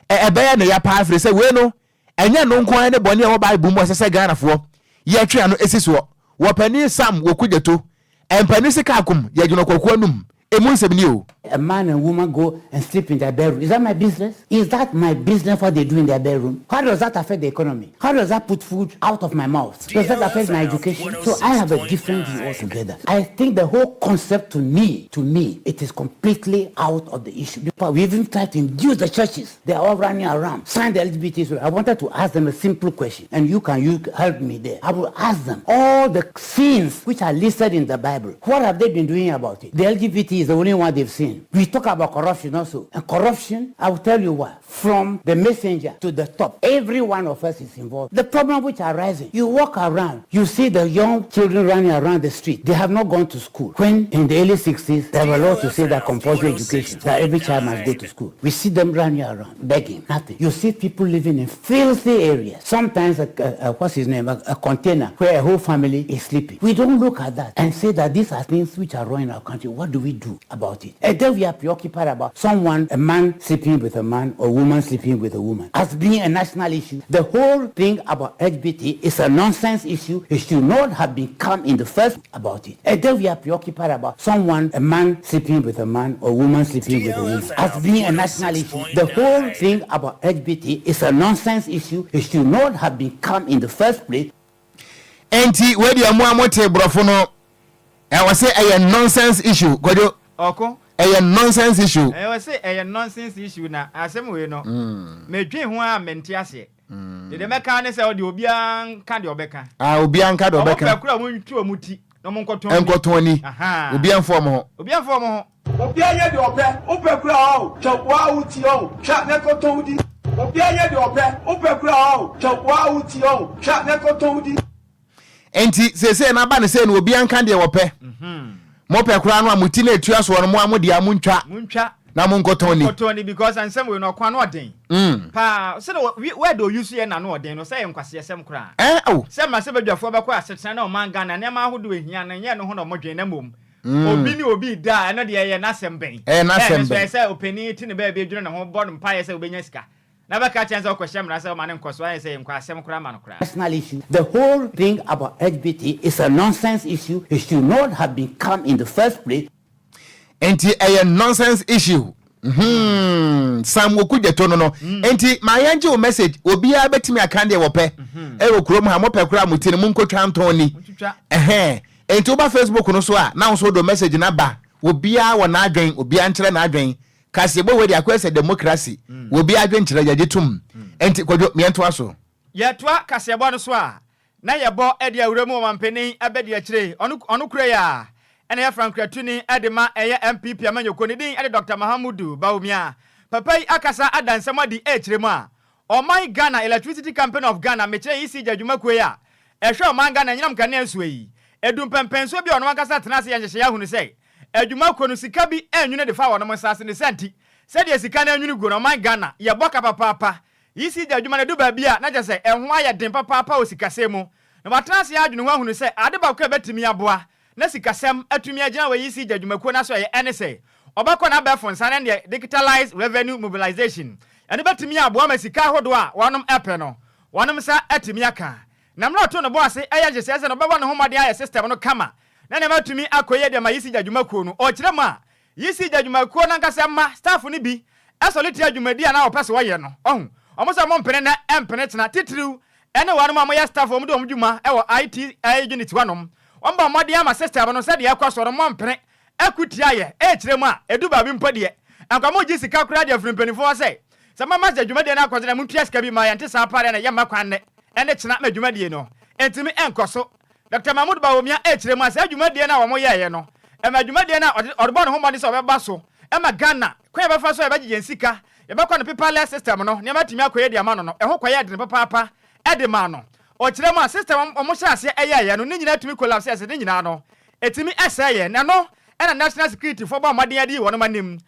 ɛ ɛbɛyɛ ne ya paa ɛfiri sɛ wei no ɛnyɛ ɛno nko ara ne bɔne a ɛwɔ Bible mu a ɛsɛ sɛ Ghanafoɔ yɛtwe ano si soɔ. Wɔpanin Sam Wokudzeto, Mpanin sika akom yɛdwene ɔkwaku anum, emu nsɛm nie o. A man and woman go and sleep in their bedroom. Is that my business? Is that my business what they do in their bedroom? How does that affect the economy? How does that put food out of my mouth? Does that affect my education? So I have a different view altogether. I think the whole concept to me, to me, it is completely out of the issue. We even tried to induce the churches. They are all running around. Sign the LGBT. I wanted to ask them a simple question, and you can you help me there. I will ask them all the sins which are listed in the Bible. What have they been doing about it? The LGBT is the only one they've seen. We talk about corruption also. And corruption, I will tell you what, from the messenger to the top, every one of us is involved. The problem which are rising, you walk around, you see the young children running around the street. They have not gone to school. When in the early 60s, there were laws to say that compulsory education, that every child must go to school. We see them running around, begging, nothing. You see people living in filthy areas. Sometimes, a, a, a, what's his name, a, a container where a whole family is sleeping. We don't look at that and say that these are things which are wrong in our country. What do we do about it? And then we are preoccupied about someone, a man sleeping with a man or woman sleeping with a woman. As being a national issue, the whole thing about LGBT is a nonsense issue. It should not have become in the first about it. And then we are preoccupied about someone, a man sleeping with a man or woman sleeping with a woman. As being a national issue, the whole thing about LGBT is a nonsense issue. It should not have become in the first place. Enti wei deɛ mo a mote borɔfo no ɛwɔ sɛ ɛyɛ nonsense issue kwadwo. Ɔko. Ɛyɛ nonsense issue. Ɛɛ ɔse ɛyɛ nonsense issue na asɛm wei no medwen ho a mente aseɛ. Deɛ deɛ mɛka ara ne sɛ ɔdeɛ obiara nka deɛ ɔbɛka. Ah obiara nka deɛ Ɔmo ɔbɛka. pɛ koraa ɔmo ntwi ɔmo ti na ɔmo nkɔtɔn ni. Nkɔtɔn ni. Ahaa. Obiara mfa ɔmo ho. Obiara mfa ɔmo ho. Obiara nyɛ deɛ ɔpɛ, wopɛ koraa ɔɔ, twa woaa wo ti ɔɔ, twa na kɔtɔn wo di. Obiara nyɛ deɛ ɔpɛ, wopɛ koraa ɔɔ, twa woaa wo ti ɔɔ, twa na kɔtɔn wo di. Enti seesei no aba no sei no, obiara nka deɛ wɔpɛ. Mopɛ koraa no a, mo ti no ɛtua soɔ no, mo a mo deɛ a montwa na monkɔtɔn ni. Monkɔtɔn ni because nsɛm wei no ɔko ano ɔden paa. Sɛdeɛ word ɔuse yɛ n'ano ɔden no, sɛ ɛyɛ nkwaseasɛm koraa. Ɛɛ o. Sɛ mmarahyɛbadwafoɔ bɛkɔ asetena na ɔman Ghana nneɛma ahodoɔ ɛhia no, ɛnyɛ ɛno ho na wɔdwen na mmom obi ne obi reda a, ɛno deɛ ɛyɛ n'asɛm bɛn. Ɛyɛ n'asɛm Ɛno nso bɛn. ɛyɛ sɛ ɔpanin te ne baabi dwene ne ho bɔ no mpaeɛ sɛ ɔbɛnya sika. Na bɛka kyerɛ no sɛ ɔkɔhyɛ mmara sɛ ɔma no nkɔso ayɛ sɛ nkɔ asɛm koraa ma no koraa. National issue, the whole thing about HBT is a nonsense issue, it should not have been come in the first place. Enti ɛyɛ nonsense issue hmm Sam Okudzeto no no enti ma yɛn gye wo message obiara bɛtumi aka deɛ wɔpɛ ɛwɔ kurom ha mopɛ koraa mo ti no monkɔtwa ntɔn ni ɛhɛn enti woba Facebook no so a na wo nso wode message no aba obiara wɔ n'adwen obiara nkyerɛ n'adwen Kaseɛbɔ wei deɛ akɔyɛ sɛ democracy, wɔ obiara adwenkyerɛ yɛgye tom. Ɛnti Kwadwo meɛntoa so. Yɛtoa kaseɛbɔ no so a, na yɛbɔ de awura mu ɔmanpanin abadiakyire, ɔno ɔno kura yi a ɛna ɛyɛ frankuratuni de ma ɛyɛ NPP amanyɔkuo, ne din de Dɔkta Mahamudu Bawumia. Papa yi akasa ada nsɛm adi ɛrekyerɛ mu a, ɔman Ghana Electricity Company of Ghana, mekyerɛ ECG adwumakuo yi a ɛhwɛ ɔman Ghana anyinam nkanea nsuo yi, ɛdu mpɛnpɛnsoɔ bi a ɔno ankasa tena ase yɛ nhyehyɛeɛ ahunu sɛ Adwuma kuo no sika bi ɛnwene de fa wɔnom nsa ase ne saa nti sɛdeɛ sika no ɛnwene guo no ɔman Ghana yɛ bɔ ka papaapa. ECG adwuma no ɛdu baabi a na kyerɛ sɛ ɛho ayɛ den papaapa wɔ sikasɛm mu na watena ase adwene ho ahunu sɛ ade baako a ɛbɛtumi aboa na sikasɛm atumi agyina wɔ ECG adwumakuo no asoɛeɛ ɛne sɛ ɔbɛkɔ n'abɛɛfo nsa no ɛndeɛ Digitalized Revenue Mobilization ɛno bɛtumi aboa ma sika ahodoɔ a wɔnom ɛpɛ no wɔnom nsa atumi aka. Na mmerɛ a ɔtoo ne bo ase ɛyɛ nhyehyɛeɛ sɛ na ɔbɛbɔ ne ho mmɔden ayɛ system no kama na nneɛma atumi akɔ yie de ama ECG adwumakuo no. Ɔkyerɛ mu a, ECG adwumakuo no ankasa mma staff no bi sɔre tia dwumadi a na wɔpɛ sɛ wɔyɛ no. Ɔhu wɔn sɛ wɔmpene nnɛ mpene kyena, titiriw ne wɔnom a wɔyɛ staff a wɔdi wɔn dwuma wɔ IT unit hɔnom. Wɔbɔ mmɔden ama system no sɛdeɛ ɛkɔ soɔ no, wɔmpene ako tia yɛ. Ɛkyerɛ mu a, ɛdu baabi mpo deɛ, anka wɔregye sika koraa de afiri mpanimfoɔ hɔ sɛ, sɛ moama sɛ dwumadie no akɔ so na montua sika bi ma yɛn, ɛnte saa paa deɛ na yɛmma kwan nnɛ ne kyena ma dwumadie no ntumi nkɔ so. Dɔkta Mahmood Bawumia rekyerɛ mu a, saa dwumadie no a wɔyɛeɛ no, ɛma dwumadie no a ɔde ɔrebɔ ne ho mmɔden sɛ ɔbɛba so ma Ghana, kwan a yɛbɛfa so a yɛbɛgye yɛn sika, yɛbɛkɔ no paperless system no, nneɛma atumi akɔ yie de ama no no, ɛho kɔyɛɛ den papaapa de maa no. Ɔkyerɛ mu a, system a wɔhyɛɛ aseɛ yɛeɛ no, ne nyinaa tumi collapse ɛsɛ ne nyinaa no, ɛtumi sɛeɛ, na ɛno na National Security foɔ bɔɔ mmɔden de yii wɔn anim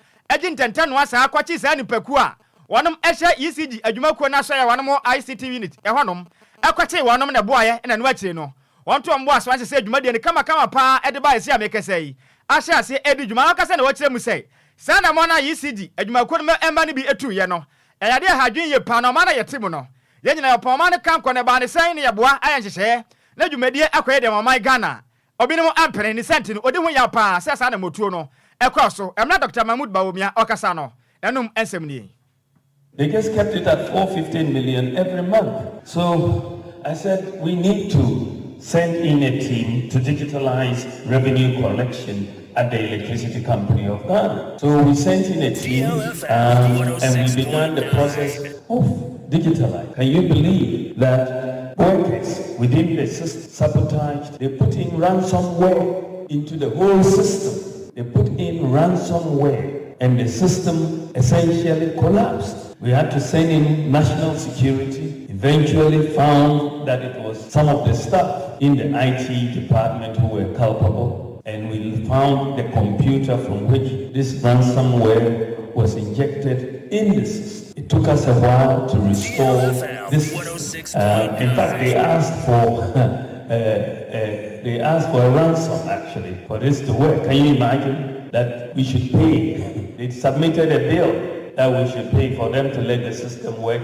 gye ntɛntɛnoa saa kɔkyee saa nnipakuo a wɔnom hyɛ ECG adwumakuo no asɔeɛ a wɔnom wɔ ICT unit hɔ nom kɔkyee wɔnom na ɛboaeɛ na ɛno akyire no wɔn to wɔn bo aso ahyehyɛ dwumadie no kamakama paa de baeɛ sei a mekasa yi ahyɛ aseɛ ɛredi dwuma no ankasa na wɔkyerɛ mu sɛ saa anammɔn no a ECG adwumakuo no mma no bi tuiɛ no ɛyɛ adeɛ a ɛha adwene yie paa na ɔman no a yɛte mu no yɛn nyinaa yɛpɔn ɔman no kankɔ na ɛbaa ne sɛn na yɛboa ayɛ nhyehyɛeɛ na dwumadie akɔyɛ deɛ ma ɔman Ghana Obinom ampene ne saa nti no odi ho yaw paa sɛ saa anammɔtuo no kɔɔ so. Ɛmmerɛ a Dɔkta Mahmood Bawumia ɔrekasa no, n'anom nsɛm nie. They just kept it at 415 million every month. So I said we need to send in a team to digitalize revenue collection at the Electricity Company of Ghana. So we sent in a team um, and we began the process of digitalizing. Can you believe that workers within the system sabotaged? They put in ransomware into the whole system. They put in ransomware and the system essentially collapsed. We had to send in national security, eventually found that it was some of the staff in the IT department who were culpable and we found the computer from which this ransomware was injected in the system. It took us a while to restore this system. Uh, in fact, they asked for uh, uh, they asked for a ransom actually for this to work. Can you imagine that we should pay? they submitted a bill that we should pay for them to let the system work.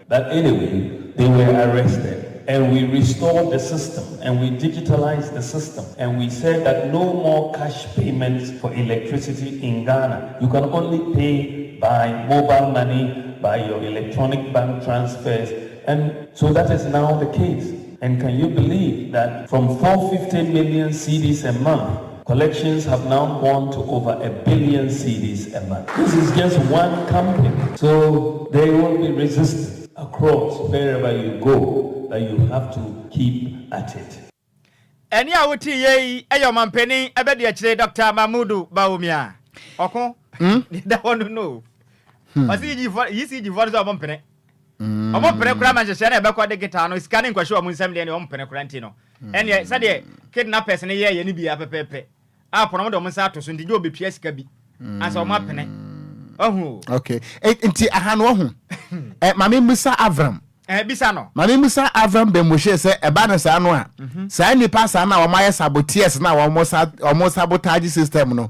But anyway, they were arrested and we restored the system and we digitalized the system and we said that no more cash payments for electricity in Ghana. You can only pay by mobile money, by your electronic bank transfers. And so that is now the case. And can you believe that from 450 million cedis a month, Collections have now gone to over a billion cedis a month. This is just one company. So there will be resistance across wherever you go, but you have to keep at it. Ɛnne a wote yei yɛ ɔmanpanin abadiakyire Dɔkta Mahmudu Bawumia. Ɔko deɛ ɛda hɔ no no o. Ɔse ECG foɔ no sɛ ɔmo mpene. Ɔmo mpene koraa ma nhyehyɛɛ no a ɛbɛkɔ digital no sika no nkɔhyɛ ɔmo nsam deɛ ɛneɛ ɔmo mpene koraa nti no ɛneɛ sɛdeɛ kidnappers no yɛɛyɛ no bi ara pɛpɛɛpɛ. App no wɔde wɔn nsa ato so nti gye obetua sika bi ansa wɔn apene. Wahu o. Okay. E, nti aha no wahu. Eh, maame mmisa Avram. Eh, bisa no. Maame mmisa Avram Ben Moshe sɛ ɛba no saa no a, saa nnipa saa na wɔn ayɛ saboteers na wɔn sa wɔn sabotage system no.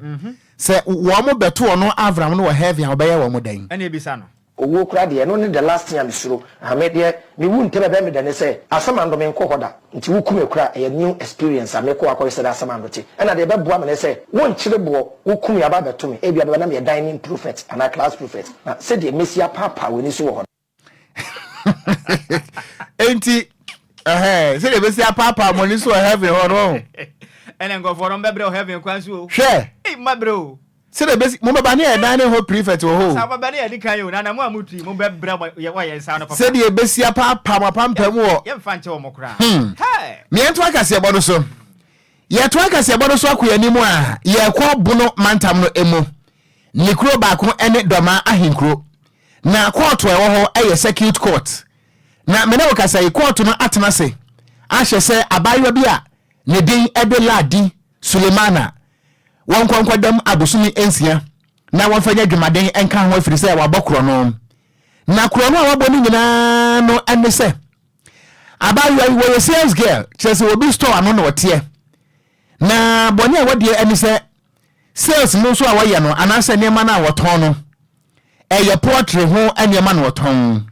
Sɛ wɔn bɛto ɔno Avram no wɔ heaven a wɔbɛyɛ wɔn dɛn? Ɛna ebisa no. Owuo koraa deɛ ɛno ne the last thing a mesuro. Aha me deɛ me wu ntɛm a ɛbɛyɛ me dɛ ne sɛ Asamando menkɔ hɔ da nti wo ku me koraa ɛyɛ new experience a mekɔ akɔhwɛ sɛdeɛ Asamando te. Ɛna deɛ ɛbɛboa me ne sɛ wonkyere boɔ wo ku me aba abɛto me ebia bɛba na meyɛ dining prefect anaa class prefect na sɛdeɛ mɛsi apaapaa w'ani so wɔ hɔ no. Enti ɛhɛn sɛdeɛ ɛbɛsi apaapaa mo ani so wɔ heaven hɔ no. Ɛna nkurɔfoɔ no mbɛbrɛ wɔ heaven kwan so o. Hwɛ. Ei mmabrɛ o. Sɛdeɛ ɛbɛsi mobɛba ne yɛ dan ne hɔ prefect wɔ hɔ o. Saa mobɛba ne yɛ di kan o na na mo a motui mobɛbrɛ wɔ yɛn nsa ano papa. Sɛdeɛ ɛbɛsi apaapaa mo apampam wɔ. Yɛmfa nkyɛ wɔn koraa. Hmm. Hɛɛ. Meɛntoa kaseɛbɔ no so. Yɛtoa kaseɛbɔ no so akɔ yɛn anim a, yɛrekɔ Bono mantam no mu. Ne kuro baako ne Dɔmaa ahenkuro. Na kɔɔto a ɛwɔ hɔ yɛ circuit court. Na me ne wo kasa yi, kɔɔto no atena ase ahyɛ sɛ abaayewa bi a ne din de Ladi Sulemana wɔnkɔ nkɔdam abosome nsia na wɔmfa nyɛ adwumaden nka ho ɛfiri sɛ wabɔ korɔno. Na korɔno a wabɔ no nyinaa no ne sɛ abaayewa yi wɔyɛ sales girl, kyerɛ sɛ obi store ano na ɔteɛ. Na bɔne a wadeɛ ne sɛ sales no nso a wɔyɛ no anaasɛ nneɛma no a wɔtɔn no ɛyɛ poultry ho nneɛma na wɔtɔn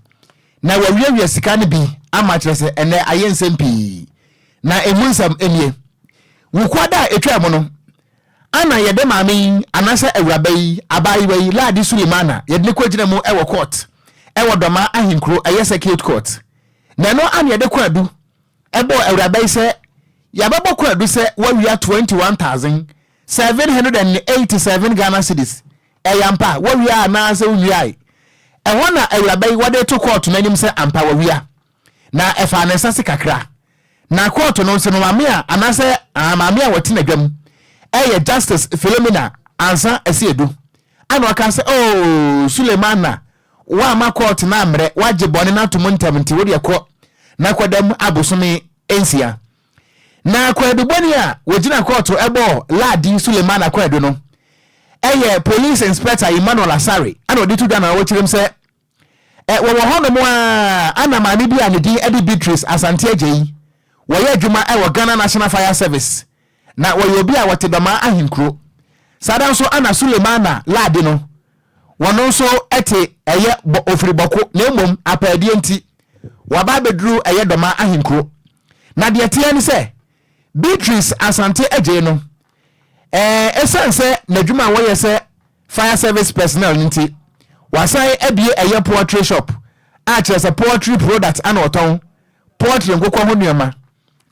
na wɔawiawia sika no bi ama kyerɛ sɛ ɛnɛ ayɛ nsɛm pii na emu nsɛm nie Wukuada a ɛtwaa mu no ana yɛde maame yi anaasɛ awuraba yi abaayewa yi Ladi Sulemana yɛde ne kɔgyina mu ɛwɔ court ɛwɔ Dɔma ahenkuro ɛyɛ circuit court na ɛno ana yɛde kɔ adu ɛbɔɔ awuraba yi sɛ yɛabɛbɔ kwaadu sɛ wawia 21,787 Ghana cedis. Ɛyɛ ampa wawia anaasɛ wonwiae? Ɛhɔ na awuraba yi wɔde to kɔɔto no anim sɛ ampa wawia. Na ɛfaa ne nsa se kakra. Na kɔɔto no nso no maame a anaasɛ ah, maame a wɔte n'adwam ɛyɛ Justice Philomena Ansah Asiedu. Ana ɔka sɛ oh Sulemana Woamma kɔɔto no ammrɛ, woagye bɔne no ato mu ntɛm nti, wo deɛ kɔ na kɔda mu abosome nsia. Na kwaadubɔni a wɔgyina kɔɔto bɔɔ Ladi Sulemana kwaadu no yɛ Police Inspector Emmanuel Asare na ɔde to dwa na ɔkyerɛm sɛ wɔwɔ hɔnom a ana maame bi a ne din de Beatrice Asante Agyei wɔyɛ adwuma wɔ Ghana National Fire Service Na wɔyɛ obi a wɔte Dɔmaa ahenkuro. Saa da nso ana Sulemana Ladi no, wɔno nso te ɛyɛ bɔ ofiri Bɔko na mmom apaadie nti waba abɛduru ɛyɛ Dɔmaa ahenkuro. Na deɛ ɛteɛ ne sɛ Beatrice Asante Adjei no, ɛɛ ɛsiane sɛ n'adwuma a wɔyɛ sɛ fire service personnel no nti, wasan abue ɛyɛ poultry shop a kyerɛ sɛ poultry product ana ɔtɔn, poultry nkokɔ ho nneɛma.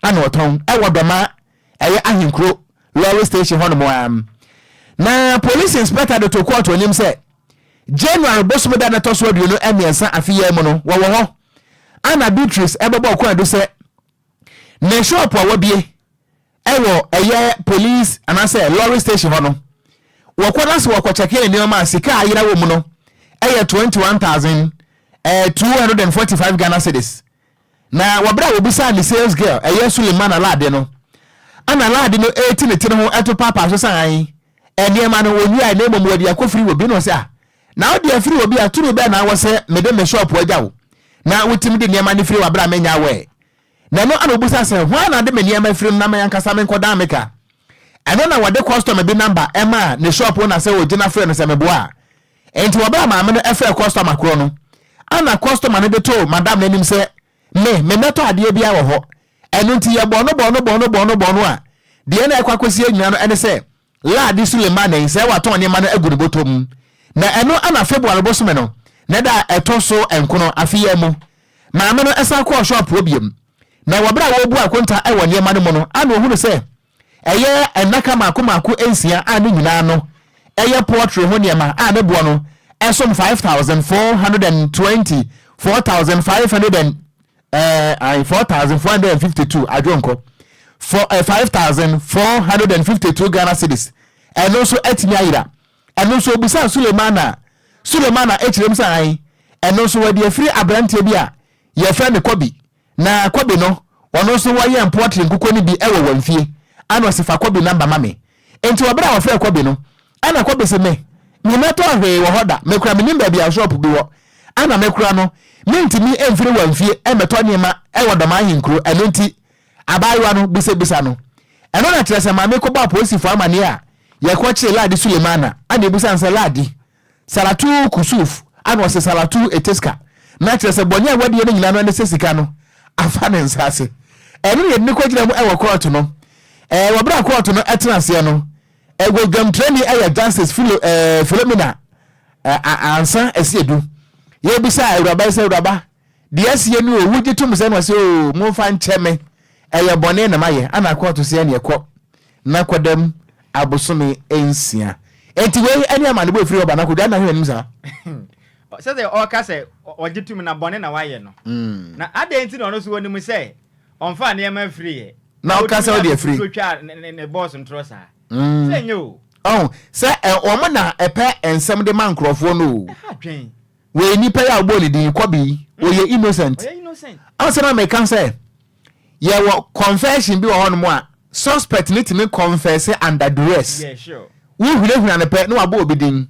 ana ɔtɔn wɔ Dɔma ɛyɛ Ahenkuro lorry station hɔnom ara. Na police inspector de to kɔɔto anim sɛ January bosome da na ɛtɔ so 23 afe yi mu no wɔwɔ hɔ ana Beatrice ɛbɛbɔ ɔkwan sɛ ne shop a wabie ɛwɔ ɛyɛ police anaasɛ lorry station hɔ no wɔkɔ na sɛ wɔkɔ kyɛke ne nneɛma a sika a ayera wɔ mu no ɛyɛ 21,245 Ghana cedis. Na wɔ berɛ a wɔbisaa ne sales girl, ɛyɛ Suleiman Alade no, ɛna Alade no reti ne tiri ho to paapaa so sɛ ae, nneɛma no wɔnwiae na mmom wɔde akɔfiri wɔ bi na ɔsɛ ah, na wode afiri wɔ bi a tumi bɛn na wɔ sɛ mede me shop agya wo na wotumi de nneɛma no firi wɔ berɛ a menya aware. Na ɛno ana ɔbisa sɛ hwan na de me nneɛma firi no na me ankasa menkɔdan me ka. Ɛno na wɔde customer bi number ɛmaa ne shop owner sɛ ɔgyina frɛ no sɛ meboa a. Enti wɔ berɛ a maame no frɛɛ kɔstɔma korɔ no, ɛna kɔstɔma no de too madam no anim sɛ, Me, memmɛtɔ adeɛ biara wɔ hɔ. Ɛno nti yɛbɔɔ no bɔɔ no bɔɔ no bɔɔ no bɔɔ no a, deɛ na ɛkɔ akɔsie nyina no ne sɛ Ladi Sulemani sɛ watɔn nneɛma no agu ne bɔtɔ mu. Na ɛno na February bosome no ne da a ɛtɔ so nkono afe yi ara mu, maame no san kɔɔ shop hɔ biom. Na wɔ berɛ a wɔrebu akonta wɔ nneɛma no mu no, ana ɔhunu sɛ. Ɛyɛ nnaka mmaako mmaako nsia a ne nyinaa no yɛ poultry ho nneɛma a ne boɔ no som 5,420, 4,500 and eh, ae, 4,452 adwonkɔ, for, eh, 5,452 Ghana cedis. Ɛno nso atumi ayera. Ɛno nso obisaa Sulemana a, Sulemana kyerɛ mu sɛ ae, ɛno nso wɔde afiri aberanteɛ bi a yɛfrɛ no Kɔbi. Na Kɔbi no, ɔno nso wɔyɛn poultry nkokɔ no bi wɔ wɔn fie. Ana ɔse fa Kɔbi number ma me. Enti wɔ berɛ a wɔfrɛɛ Kɔbi no, ɛna Kɔbi se me, memmɛtɔɔ hwee wɔ hɔ da, me koraa mennim baabi a shop bi wɔ. Ana me koraa no, mentumi mfiri wɔn fie mmɛtɔ nneɛma wɔ Dɔm ahenkuro, ɛno nti abaayewa no bisabisa no. Ɛno na kyerɛ sɛ maame kɔbɔɔ apolisifoɔ amaneɛ a yɛkɔkyee Ladi Sulemana, ana yɛbisaa no sɛ Ladi, Salatu Kusuf, ana ɔse Salatu Etiska, na kyerɛ sɛ bɔne a wadie no nyinaa no ɛne sɛ sika no afa ne nsa ase. Ɛno na yɛde no kɔgyina mu ɛwɔ kɔɔto no. Ɛɛ wɔ berɛ a kɔɔto no ɛtena aseɛ no, ɛwɔ dwamtirani ɛyɛ Justice Philo, ɛɛ Philomena ɛɛ Ansa Asiedu. Yɛbisa awuraba yi sɛ awuraba, Deɛ asie ni o, wogye tom sɛ na ɔsɛ o, momfa nkyɛ me, ɛyɛ bɔne na mayɛ, ana kɔɔto sɛ ɛneɛ kɔ na kɔdam abosome nsia. Enti wei ɛne amanebɔ ɛfiri hɔ ba na kɔdwa na hwɛ n'anim saa. Sɛ sɛ ɔka sɛ ɔgye tom na bɔne na wayɛ no, na adɛn nti na ɔno nso ɔnim sɛ ɔmfaa nneɛma mfiriiɛ na ɔka sɛ ɔde afiri? Ɔtumi twaa ne bɔs ntorɔ saa. Sɛ ɛnyɛ o. Ɔho sɛ wɔn na ɛpɛ nsɛm de ma nkurɔfoɔ no o. Ɛha dwen. Wei nipa yi a wobɔɔ ne din Kɔbi yi, ɔyɛ innocent. Ansa na meka sɛ yɛwɔ confession bi wɔ hɔnom a suspect ne tumi confess under duress. Wohunahuna no pɛ na wabɔ obi din.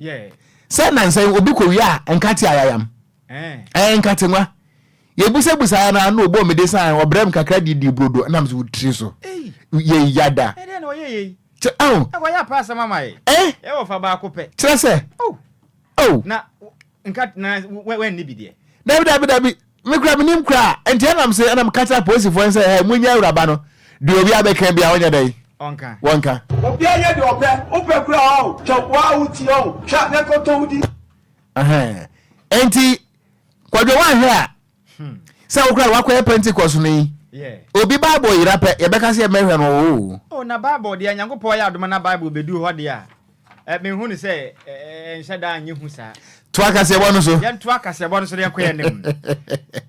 Sɛ nansa yi obi kɔwie a nkate ayayam. Ɛɛ nkate nwa. Yɛbusabusa ya na na ɔbɔɔ me de san ɔbrɛ m kakra didi brodo nam so wotiri so. Yɛ yada. Kyɛ ɛho. Eh? Kyerɛ sɛ. Oh. Na nka na wɛnni bi deɛ. Dabi dabi dabi me kura me nim kura nti ɛnam sɛ ɛnam kata apolisifoɔ sɛ ɛ mo nya awuraba no deɛ obi abɛka bia ɔnyɛ dɛ. Ɔnka. Wɔnka. Obiara nyɛ deɛ ɔpɛ wopɛ kura ɔn twa waa wo ti ɔn twa na kɔtɔ wo di. Ɛhɛn nti kwadwo wanhwɛ a Sɛ wo koraa wakɔyɛ Pentecost no yi, obi Bible yera pɛ, yɛbɛka sɛ yɛmmɛhwɛ no oo. Oh, na Bible deɛ, Nyankopɔn yɛ adom na Bible bɛduru hɔ deɛ a, eh, menhu no sɛ ɛnhyɛ da nyɛ hu saa. Toa kaseɛbɔ no so. Yɛntoa kaseɛbɔ no so na yɛnkɔ yɛn anim.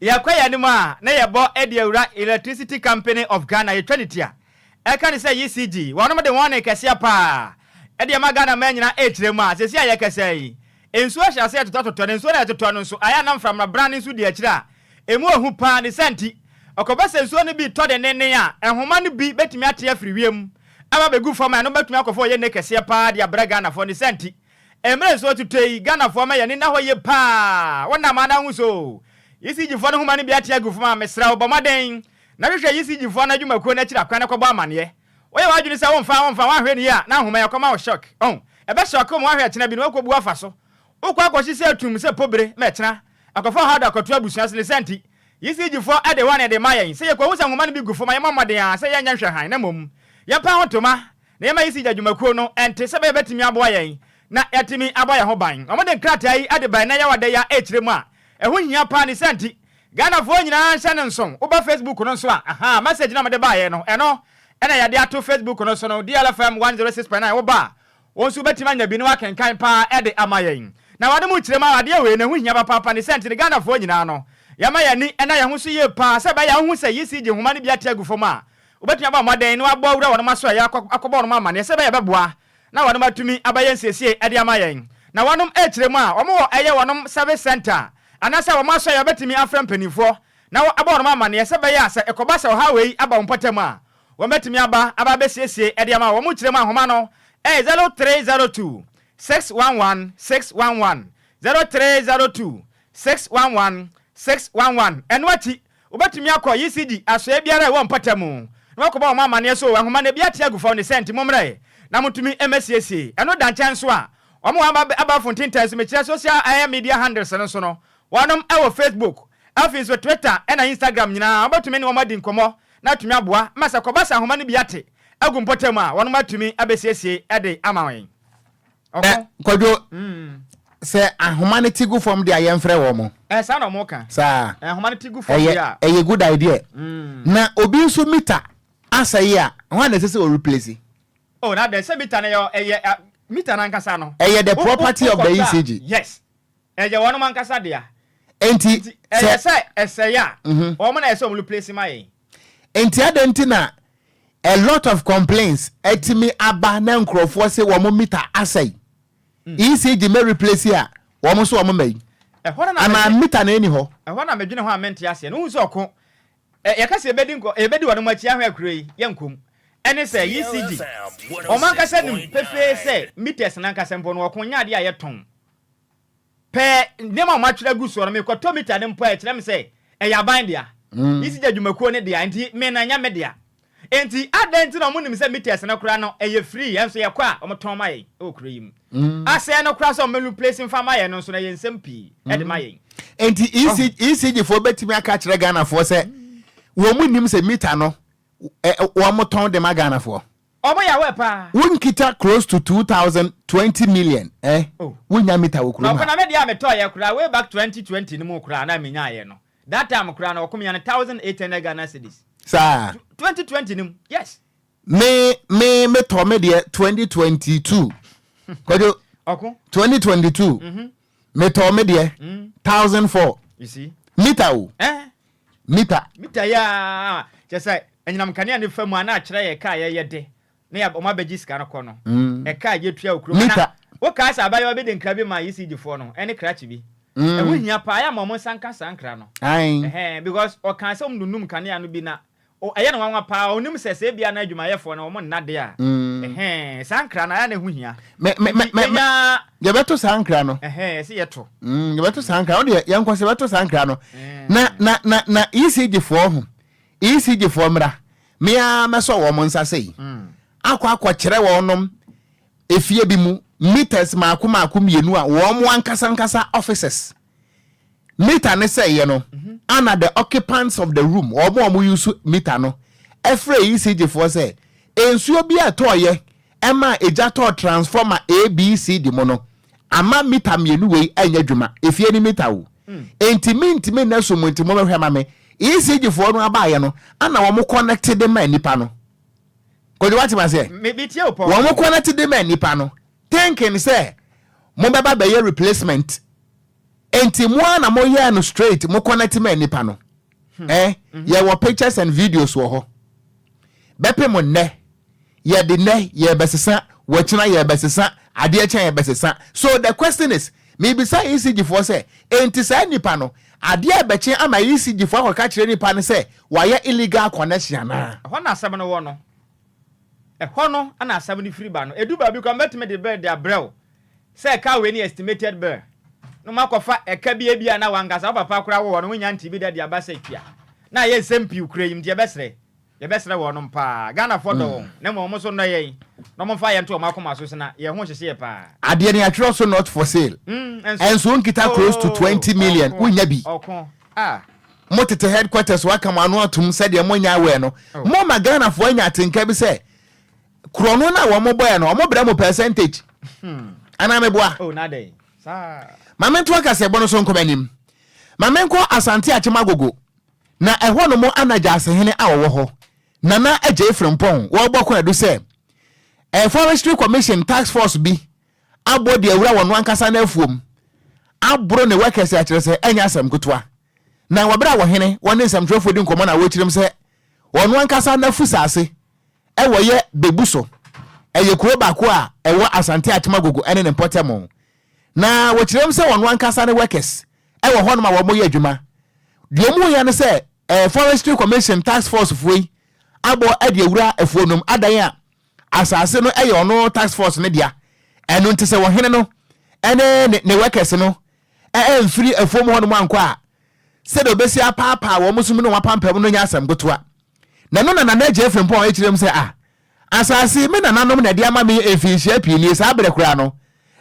Yɛkɔ yɛn anim a, na yɛbɔ de awura Electricity Company of Ghana, yɛtwa ne ti a, ɛka ne sɛ ECG, wɔnom de wɔn nne kɛseɛ paa de ama Ghana man nyinaa ɛrekyerɛ mu a, seesei a yɛkasa yi, Nsuo ahyɛ aseɛ retotɔtotɔ, na nsuo no a ɛretotɔ no nso, ayɛ a na mframra bran nso di akyire a ɛmu yɛ hu pa ara. Ne saa nti, ɛkɔba sɛ nsuo no bi retɔ denneennen a, nhoma no bi bɛtumi ate afiri wiem aba abɛgu fam a ɛno bɛtumi akɔfa ɔyɛnne kɛseɛ pa ara de abrɛ Ghanafoɔ. Ne saa nti, mmerɛ nsuo retotɔ yi, Ghanafoɔ ma yɛn ani nna hɔ yie pa ara. Wonam a na wohu sɛ oo, ECG foɔ no nhoma no bi ate agu fam a, mesrɛ wo, bɔ mmɔden na hwehwɛ ECG foɔ no adwumakuo no akyiri akwan na kɔbɔ amanneɛ. Woyɛ w'adwene sɛ womfa womfa woanhwɛ no yie a na nhoma yi akɔma wo shock. Ɔho, ɛbɛ shock wo ma woahwɛ ɛkyena bi na woakɔbu afa so. Wokɔ akɔhye sɛ atum sɛ pobire ma ɛkyena akɔfa ɔhaw de akɔto abusua so. Ne saa nti, ECG foɔ de warning de ma yɛn sɛ yɛkɔhu sɛ nhoma no bi gu fam a yɛmmɔ mmɔden ara sɛ yɛnyɛ nhwɛhan na mmom yɛmpa ho ntoma na yɛmma ECG adwumakuo no nte sɛ ɛbɛyɛ bɛtumi aboa yɛn na yɛatumi abɔ yɛn ho ban. Wɔde nkrataa yi de bae nnɛ yɛwɔ da yi a ɛrekyerɛ mu a ɛho hia paa. Ne saa nti, Ghanafoɔ nyinaa nhyɛ no nso, woba Facebook no nso a, ahaa, message no a mode baeɛ no, ɛno na yɛde ato Facebook no so no, DLFM 106.9, woba a, wo nso wobɛtumi anya bi na woakenkan pa ara de ama yɛn. Na wɔde mo kyerɛ mu a, adeɛ wei no, ɛho hia papaapa, ne sɛ nti no, Ghanafoɔ nyinaa no, yɛma yɛn ani nna yɛn ho so yie pa ara, sɛ ɛbɛyɛ a wohu sɛ ECG nhoma no bi ate agu fam a, wobɛtumi abɔ mmɔden na wɔabɔ awura wɔn asoɛeɛ akɔ akɔbɔ wɔn amaneɛ sɛ ɛbɛyɛ a ɛbɛboa na wɔnom atumi abɛyɛ nsiesie de ama yɛn. Na wɔnom rekyerɛ mu a, wɔn wɔ ɛyɛ wɔnom service centre anaasɛ wɔn asɔre a wɔbɛtumi afrɛ mpaninfoɔ na wɔ abɔ wɔnom amaneɛ sɛ ɛbɛyɛ a sɛ ɛkɔba sɛ ɔhaw wei aba wɔn mpɔtam a, wɔn bɛtumi aba aba abɛsiesie de ama wɔn. Kyerɛ mu a nhoma no ɛyɛ 0302 611 611, 0302 611 611. Ɛno akyi, Wobɛtumi akɔ ECD asoɛeɛ biara a ɛwɔ mpɔtam na woakɔbɔ wɔn amanneɛ sɛ, O, nhoma no, ebi ate agu fam ne sɛ nti mommrɛ na montumi mmɛsiesie. Ɛno da nkyɛn nso a, wɔn wɔ abɛɛfo ntentan so, mekyerɛ social ɛɛ media handles no nso no, wɔnom wɔ Facebook, afei nso Twitter ɛna Instagram nyinaa, wobɛtumi ne wɔn adi nkɔmmɔ na atumi aboa ma sɛ kɔba sɛ nhoma no bi ate agu mpɔtam a, wɔnom atumi abɛsiesie de ama wɔn. Ɛ Kwadwo, sɛ ahoma no ti gu fam deɛ a yɛmfrɛ wɔn mo. Ɛ saa na wɔn ka. Saa. Ɛ ahoma no ti gu fam deɛ a. Ɛyɛ good idea. Na obi nso mita asɛe a, hwan na ɛsɛ sɛ ɔreplace? Oh, na dɛ sɛ meter no yɛ ɛyɛ meter no ankasa no. Ɛyɛ the Wo wo property of the wokɔtɔ a ECG. yes, ɛyɛ wɔnom ankasa dea. Enti Nti ɛyɛ sɛ sɛ ɛsɛe a, wɔn na ɛsɛ sɛ wɔn replace ma yɛn. Enti adɛn nti na a lot of complaints atumi aba na nkurɔfoɔ se wɔn meter asɛe? ECG mɛ replace a, wɔn nso wɔn mma yi. Ɛhɔ no na Anaa medwene meter na ɛnni hɔ? ɛhɔ na medwene ho a mente aseɛ no. Wohu sɛ ɔko, ɛ, yɛka sɛ yɛbɛdi nkɔ, yɛbɛdi wɔnom akyi ahwɛ kuro yi, yɛnkɔ mu. Ɛne sɛ ECG, wɔn ankasa nim pefee sɛ meters no ankasa mpo no, ɔko nyɛ adeɛ a yɛtɔn. Pɛ nneɛma a wɔatwerɛ agu soɔ no, mekɔtɔ mita no mpo a, ɛkyerɛ me sɛ ɛyɛ aban dea. ECG adwumakuo no dea, nti me no ɛnyɛ me dea. Enti adɛn nti na wɔnim sɛ meters no koraa no ɛyɛ free, ɛnso yɛkɔ a wɔtɔn ma yɛn wɔ kuro yi mu. Asɛe no koraa sɛ wɔmmɛ replace mfa ma yɛn no nso no ɛyɛ nsɛm pii de ma yɛn. Enti ECG foɔ bɛtumi aka akyerɛ Ghanafoɔ sɛ wɔn nnim sɛ mita no wɔtɔn de ma Ghanafoɔ? Ɔmo yɛ aware paa. Wo nkita close to 2020 million eh Oh. wo nya meter wɔ Na kurom ɔko ha. na me deɛ a me tɔɔ yɛ koraa way back 2020 no mu koraa na me nyaa yɛ no that time koraa no ɔko me nya no 1800 Ghana cedis. Saa. 2020 no mu yes. Me me me tɔ me deɛ 2022 Kwadwo. Ɔko. 2022 Mm -hmm. Me tɔ me deɛ 1004. You see. Meter o. Eh. Mita. Mita yi ara kyerɛ sɛ anyinam nkanea no fa mu a na akyerɛ yɛ ɛka a yɛyɛ de na yɛ wɔn abɛgye sika no kɔ no. Ɛka a yɛtua wɔ kurom. Mita. Na wokae sɛ abayewa bi de nkra bi maa ECG foɔ no ɛne krakye bi. Ɛho hia paa yɛ ama wɔn nsa nka saa nkra no. Ae. Ɛhɛn because ɔkaa sɛ wɔn nunum nkanea no bi na O, ɛyɛ no nwanwa paa, ɔnim sɛ sɛ ebia na adwumayɛfoɔ no wɔn nna de a, ɛhɛɛ, saa nkra no, ayɛ a na ɛho hia. Me, me, me, Nti me, yɛnya. Yɛbɛto saa nkra no. Ɛhɛɛ, ɛsɛ yɛto. Mm, yɛbɛto saa nkra no. Wodeɛ, yɛnkɔ sɛ yɛbɛto saa nkra no. Na, na, na, na ECG foɔ ho, ECG foɔ mmra, me ara mɛsɔ wɔn nsa sei, akɔ akɔkyerɛ wɔnom efie bi mu meters maako maako mmienu a wɔn ankasa ankasa officers Meter no sɛeɛ no, ana the occupants of the room, wɔn a wɔn use meter no, ɛfrɛ ECG foɔ sɛ, nsuo bi a ɛtɔɔyɛ ɛma egya tɔɔ transformer ABCD mu no, ama meter mmienu wei anyɛ adwuma, efie ne meter o. Enti mentumi nna sum mu nti mommɛhwɛ ma me. ECG foɔ no abaeɛ no, ana wɔn connect de ma nnipa no. Kwadwo wate maseɛ? Wɔn connect de ma nnipa no, thinking sɛ mobɛba bɛyɛ replacement Enti mo ara na mo yɛɛ no straight mo connect maa nipa no eh yɛwɔ pictures and videos wɔ hɔ bɛpem nnɛ yɛde nnɛ yɛbɛsesa wɔkyena yɛbɛsesa adeɛ kyɛn yɛbɛsesa so the question is mebisa ECG foɔ sɛ enti saa nipa no adeɛ ɛbɛkye ama ECG foɔ akɔka kyerɛ nipa no sɛ wayɛ illegal connection anaa? Ɛhɔ na asɛm no wɔ no. Ɛhɔ no na asɛm no firi ba no. Ɛdu baabi koraa mɛtumi de bill de abrɛ wo sɛ ɛka wei ne estimated bill na wɔakɔfa ɛka bi ebia na w'ankasa wo papa koraa wowɔ no wonnya ntee bi da de aba sɛ tua na ayɛ nsɛm pii kura yi nti yɛbɛsrɛ yɛbɛsrɛ wɔnom paa. Ghanafoɔ dɔ wɔn na mmom wɔn nso nnɔ yɛn na wɔmfa yɛn nto wɔn akoma so sena yɛn ho hyehye yɛ paa. Adeɛ no yɛatwerɛ so not for sale ɛnso wonkita close to 20 million wonnya bi. Ɔko ah. Mo tete headquarters waka mo ano atom sɛdeɛ mo nyɛ aware no mo ma Ghanafoɔ anya atenka bi sɛ korɔno no a wɔn bɔɛ no wɔn brɛ mo percentage anaa meboa? Oh, na dɛn saa. Ma mento akaseɛbɔ no so nkɔ m'anim. Ma menkɔ Asante Akyem Agogo na ɛhɔ nom ana Gyaasehene a ɔwɔ hɔ Nana Agyei Frimpong wɔrebɔ kwaadu sɛ ɛyɛ Forestry Commission task force bi abɔ de awura wɔn ankasa n'afuom aboro ne workers a kyerɛ sɛ ɛnyɛ asɛm ketewa. Na wɔ bere a wɔhene wɔne nsɛmtwerɛfoɔ di nkɔmmɔ na wɔrekyerɛm sɛ wɔn ankasa n'afusase ɛwɔ yɛ Bebu so. Ɛyɛ kuro baako a ɛwɔ Asante Akyem Agogo ne ne mpɔtam. Na wɔkyerɛm sɛ wɔn ankasa ne workers ɛwɔ hɔnom a wɔyɛ adwuma. Deɛ wɔn yɛ ne sɛ eh, Forestry Commission task force foɔ yi abɔ de awura afuo nom adan a asase no yɛ ɔno task force no dea. Ɛno nti sɛ ɔhene no ne ne ne workers no amfiri afuom hɔnom ankɔ a, sɛdeɛ ɔbɛsi apaapaa wɔn so mu ne wɔn apampam no nyɛ asɛm ketewa. Na ɛno na Nana Agyei Frimpong kyerɛ mu sɛ, ah, asase yi me nananom na ɛde ama me mfinhyia pii nie, saa berɛ koraa no,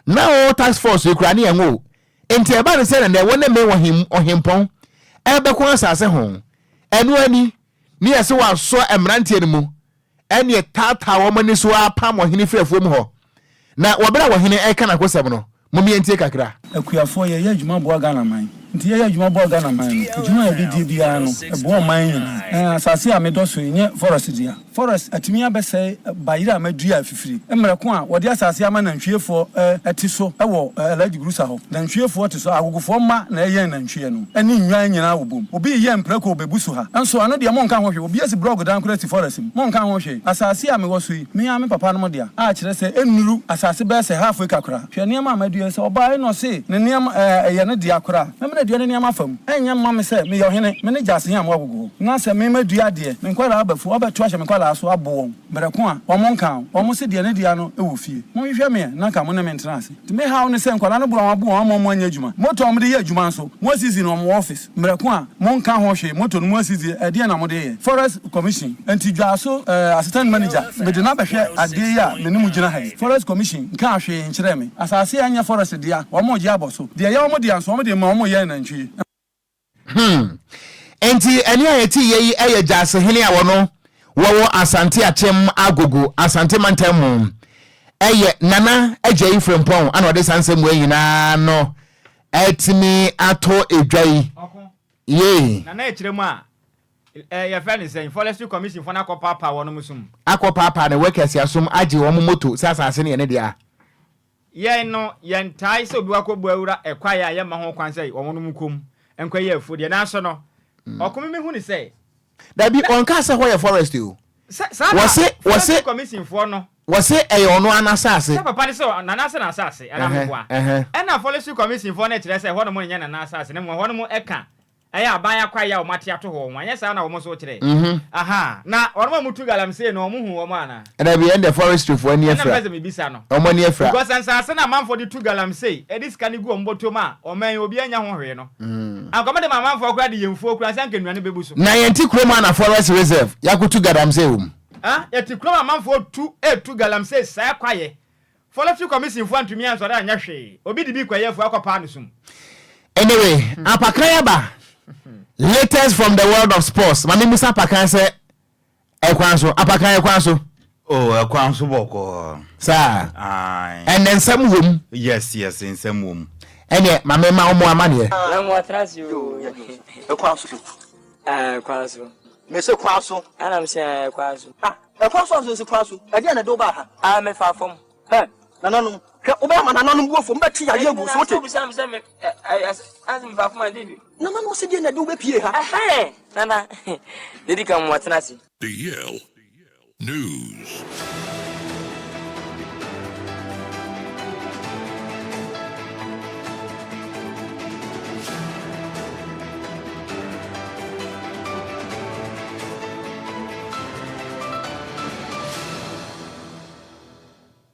na wo task force yi koraa ne yɛn wo. Nti ɛba no sɛ nɛnɛ wo ne me ɔhempɔn ɛbɛko asase ho. Ɛno ani, ne yɛse wɔasɔ mmeranteɛ no mu ɛnneɛ taataa wɔn ani so ara pam ɔhene firi afuom hɔ. Na wɔ berɛ a ɔhene reka n'akosɛm no, mom yɛntie kakra. Akuafoɔ, yɛyɛ adwuma boa Ghana man. Nti yɛyɛ adwuma boa Ghana man no, adwuma a yɛbɛdie biara no, ɛboa ɔman nyinaa. Ɛɛ, asase a medɔ so yi nyɛ forest dea. Forest atumi abɛsɛe bayerɛ a madua afifiri mmerɛ ko a wɔde asase ama nantwiefoɔ te so wɔ Alhaji Gurusa hɔ. Nantwiefoɔ te so, agogofoɔ mma na ɛyɛn nantwie no ne nnwan nyinaa wɔ bom. Obi reyɛ mprako wɔ Bebuso ha nso, ɛno deɛ monka ho hwee. Obi asi brɔg dan koraa asi forest mu, monka ho hwee. Asase a mewɔ so yi, me ara me papa nom dea, a kyerɛ sɛ ɛnnuru asase bɛyɛ sɛ half acre koraa. Hwɛ nneɛma a madua yi, sɛ ɔbaa yi na ɔse ne nneɛma ɛyɛ ne dea koraa a, mɛma no adua ne nneɛma afa mu. Ɛnyɛ mma me sɛ meyɛ ɔhene, me ne gyasehene a mowɔ agogo hɔ. Na sɛ me madua adeɛ, me nkwadaa aba fie, wɔabɛto ahyɛ me nkwadaa so abo wɔn, berɛ ko a wɔn nka ho, wɔn se deɛ ne dea no wɔ fie. Monhwehwɛ me ɛ, na anka mo ne me ntena ase. Nti me haw ne sɛ nkwadaa no bo a wɔabo wɔn ama wɔn anyɛ adwuma. Motor a wɔde yɛ adwuma nso, moasisi no wɔn office, mmerɛ ko a monka ho hwee, motor no moasisi, ɛdeɛn na mode yɛ? Forest Commission, nti Dwaso eh, Assistant Manager, mede no abɛhwɛ adeɛ yi a me ne mo gyina ha yi. Forest Commission nkaa hwee nkyerɛɛ me. Asase a ɛnyɛ forest dea, wɔregye abɔ so. Deɛ ɛyɛ wɔn dea nso, wɔde rema wɔn reyɛ nantwie. Hmm. Enti ɛne a yɛte yɛ yi yɛ Gyasehene a wɔno wɔwɔ Asante Akyem Agogo, Asante mantam mu. Ɛyɛ Nana Agyei Frimpong ana ɔde saa nsɛm wei nyinaa no atumi ato edwa yi. Yei. Nana ɛkyerɛ mu a, yɛfrɛ no sɛn, Forestry Commission foɔ no akɔ paapaa wɔnom som. Akɔ paapaa ne workers asom agye wɔn moto sɛ asase no yɛ ne dea. Yɛn no, yɛntae sɛ obi wakɔbu awura ɛkwaeɛ a yɛmma ho kwan sɛ wɔnom nkɔ mu nkɔyɛ afuo deɛ, nanso no, ɔko me mehu no sɛ. Dabi, ɔnkaa sɛ hɔ yɛ forest o. Sɛ, saa na Wɔse, wɔse, Forestry Commission foɔ no. Wɔse ɛyɛ ɔno ara n'asase. Sɛ papa no sɛ Nana sɛ n'asase, anaa Ɛhɛ, meboa? ɛhɛ. Ɛna Forestry Commission foɔ no kyerɛ sɛ ɛhɔnom nyɛ Nana asase, na mmom ɛhɔnom ɛka Ɛyɛ aban akwaeɛ a wɔate ato hɔ ho, anyɛ saa na wɔn nso wokyerɛ? Ahaa, na wɔn a wɔtu galamsey no, wɔn hu wɔn anaa? Dabi, ɛnde forestry foɔ ani Ɛna afira. mepɛ sɛ mebisa no. Wɔn ani afira. Because nsaase no a amanfoɔ de tu galamsey, de sika no gu wɔn bɔtɔ mu a, ɔman yi obiara nnya ho hwee no. Anka wɔde ma amanfoɔ koraa de yɛ mfuo koraa, sɛ anka nnuane bɛbu so. Na yɛnte kurom a na forest reserve, yɛakotu galamsey wɔ mu. Ah, yɛte kurom a amanfoɔ tu, retu galamsey sɛe kwaeɛ. Forestry Commission foɔ antumi ansɔre anyɛ hwee, obi de bi kɔyɛ afuo akɔpaa no sum. Anyway, Apakan aba. Latest from the world of sports. Ma me musa Apakan sɛ ɛkwan so. Apakan ɛkwan so. Oh, ɛkwan so bɔkɔɔ. Saa. Aye. Ɛnɛ nsɛm wom. Yes, yes, nsɛm wom. Ɛnɛ ma me ma ɔmo amaneɛ. Na mo atena ase o. Ɛkwan so. Ɛkwan so. Mese kwan so. Ɛna mese ɛkwan so. Ah, ɛkwan so anso nsi kwan so. Ɛdeɛn na ɛde wo baa ha? Ah, mefaa fam. Hɛ, nananom, hwɛ, wobɛyɛ ama nananom bo afu, wɔbɛte yareɛ agu wo so, wote? Wobisa me sɛ me, ɛ, ɛ, ɛ, mefaa fam a, ɛdeɛn bi? Nananom se deɛn na ɛde wo bɛpie ha? Ɛhɛn, nana, deɛ ɛdi kan, moatena ase. DL News.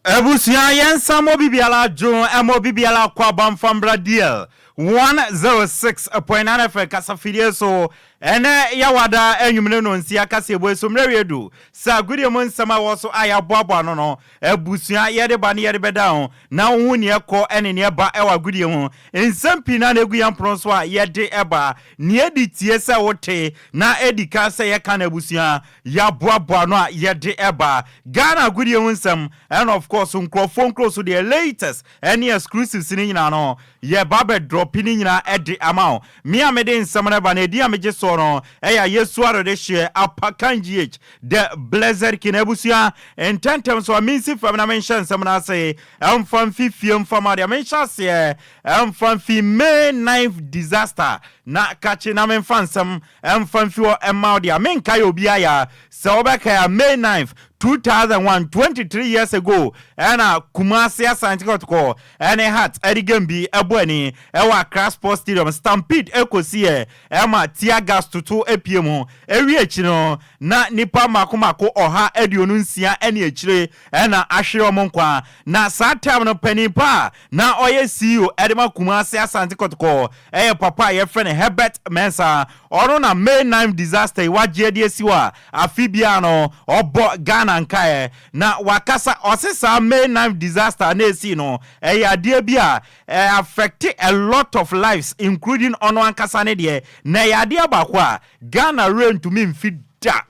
Abusua yɛnsa mɔ bibiara dwo ɛmɔ bibiara kɔ aba mfa mbra DL 106.9 FM kasafidie so ɛnɛ yawada anwumere no nsia kaseɛbue so mmerɛ wie du sɛ agodie mu nsɛm a ɛwɔ so a yɛaboaboa ano no abusua yɛde ba ne yɛde bɛda ho na wohu neɛ ɛkɔ ɛne neɛ ɛba ɛwɔ agodie ho nsɛm pii na na ɛgu yɛn pono so a yɛde ɛba neɛ ɛdi tie sɛ wote na ɛdi ka sɛ yɛka no abusua Yɛaboaboa ano a yɛde ba. Ghana agodie ho nsɛm and of course nkurɔfoɔ nkuro so deɛ latest ɛne exclusives no nyinaa no yɛba abɛ drɔpe ne nyinaa de ama wo. Me a mede nsɛm no ba no edin a megye soɔ no ɛyɛ Ayesu Adodehyeɛ Apakan GH the Blessed King. Abusua ntɛntɛm so a mensi fam na menhyɛ nsɛm no ase mfa mfi fie mfa ma deɛ menhyɛ aseɛ mfa mfi May 9th disaster na kakye na memfa nsɛm Ɛmfa mfi hɔ mma wo dea. Menkae obiara ya. Sɛ wobɛkae a, May 9th, 2001, 23 years ago, ɛna Kumasi Asante Kɔtɔkɔ ɛne Hearts ɛde game bi ɛbɔ ani ɛwɔ Accra Sports Stadium. Stampede ɛkɔsiiɛ ɛma tear gas toto ɛpie mu. Ɛwie akyi no, na nnipa mmaako mmaako 126 ɛne akyire ɛna ahwere wɔn nkwa. Na saa time no, panin pa a na ɔyɛ CEO ɛde ma Kumasi Asante Kɔtɔkɔ Ɛyɛ papa a yɛfrɛ no Herbert Mensah. Ɔno na May 9 disaster yi wagye adi asi hɔ a afe biara no ɔbɔ Ghana nkaeɛ. Na wakasa, ɔse saa May 9 disaster a na ɛsii no, ɛyɛ adeɛ bi a ɛ affect a lot of lives including ɔno ankasa ne deɛ. Na ɛyɛ adeɛ baako a Ghana werɛ ntumi mfi da.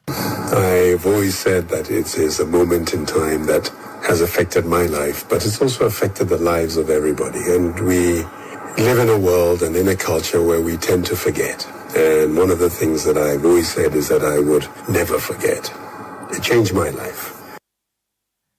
I've always said that it is a moment in time that has affected my life, but it's also affected the lives of everybody. And we, live in a world and in a culture where we tend to forget. And one of the things that I've always said is that I would never forget. It changed my life.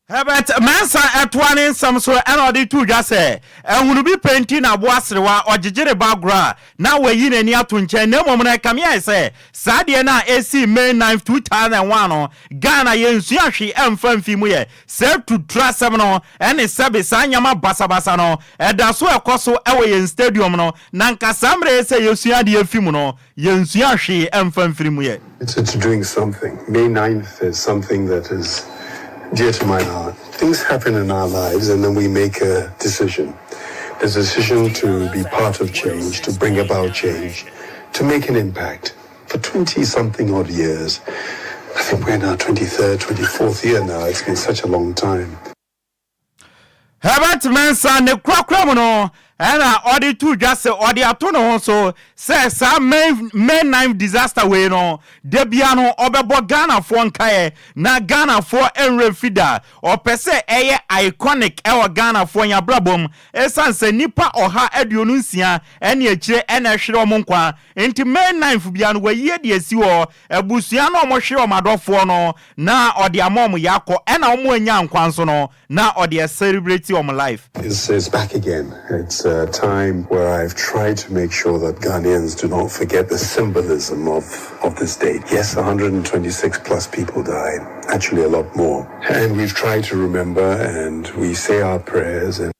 Herbert Mensah toa ne nsɛm so na ɔde too dwa sɛ, Ahunu bi pɛ nti na aboa serewa, ɔgyegye ne ba agorɔ a, na wayi n'ani ato nkyɛn na mmom no ɛkame ayɛ sɛ saa adeɛ no a ɛsii May 9, 2001 no, Ghana yɛnsua hwee ɛmfa mfii mu yɛ saa tuturasɛm no ne sɛbe saa nneɛma basabasa no ɛda so ɛkɔ so wɔ yɛn stadium no na nka saa mmerɛ yi sɛ yɛsua adeɛ fi mu no yɛnsua hwee ɛmfa mfiri mu yɛ. It's to doing something. May 9th is something that is dear to my heart. Things happen in our lives and then we make a decision. The decision to be part of change, to bring about change, to make an impact. For 20 something odd years, I think we're in our 23rd, 24th year now. It's been such a long time. Herbert Mensah ne korakora mu no ɛna ɔde to dwa sɛ ɔde ato ne ho so sɛ saa May May 9 disaster wei no da bia no ɔbɛbɔ Ghanafoɔ nkaeɛ na Ghanafoɔ nwerɛ mfi da. Ɔpɛ sɛ ɛyɛ iconic ɛwɔ Ghanafoɔ yɛn abrabɔ mu ɛsiane sɛ nnipa 126 ɛne akyire ɛna ɛhwere wɔn nkwa nti May 9 bia no wayi adi asi hɔ abusua no a wɔhwere wɔn adɔfoɔ no na ɔde ama wɔn yakɔ ɛna wɔn anya nkwa nso no na ɔde ɛcelebrate wɔn life. It's, it's back again. It's a time where I've tried to make sure that Ghanaians do not forget the symbolism of, of this date. Yes, 126 plus people died, actually a lot more. And we've tried to remember and we say our prayers and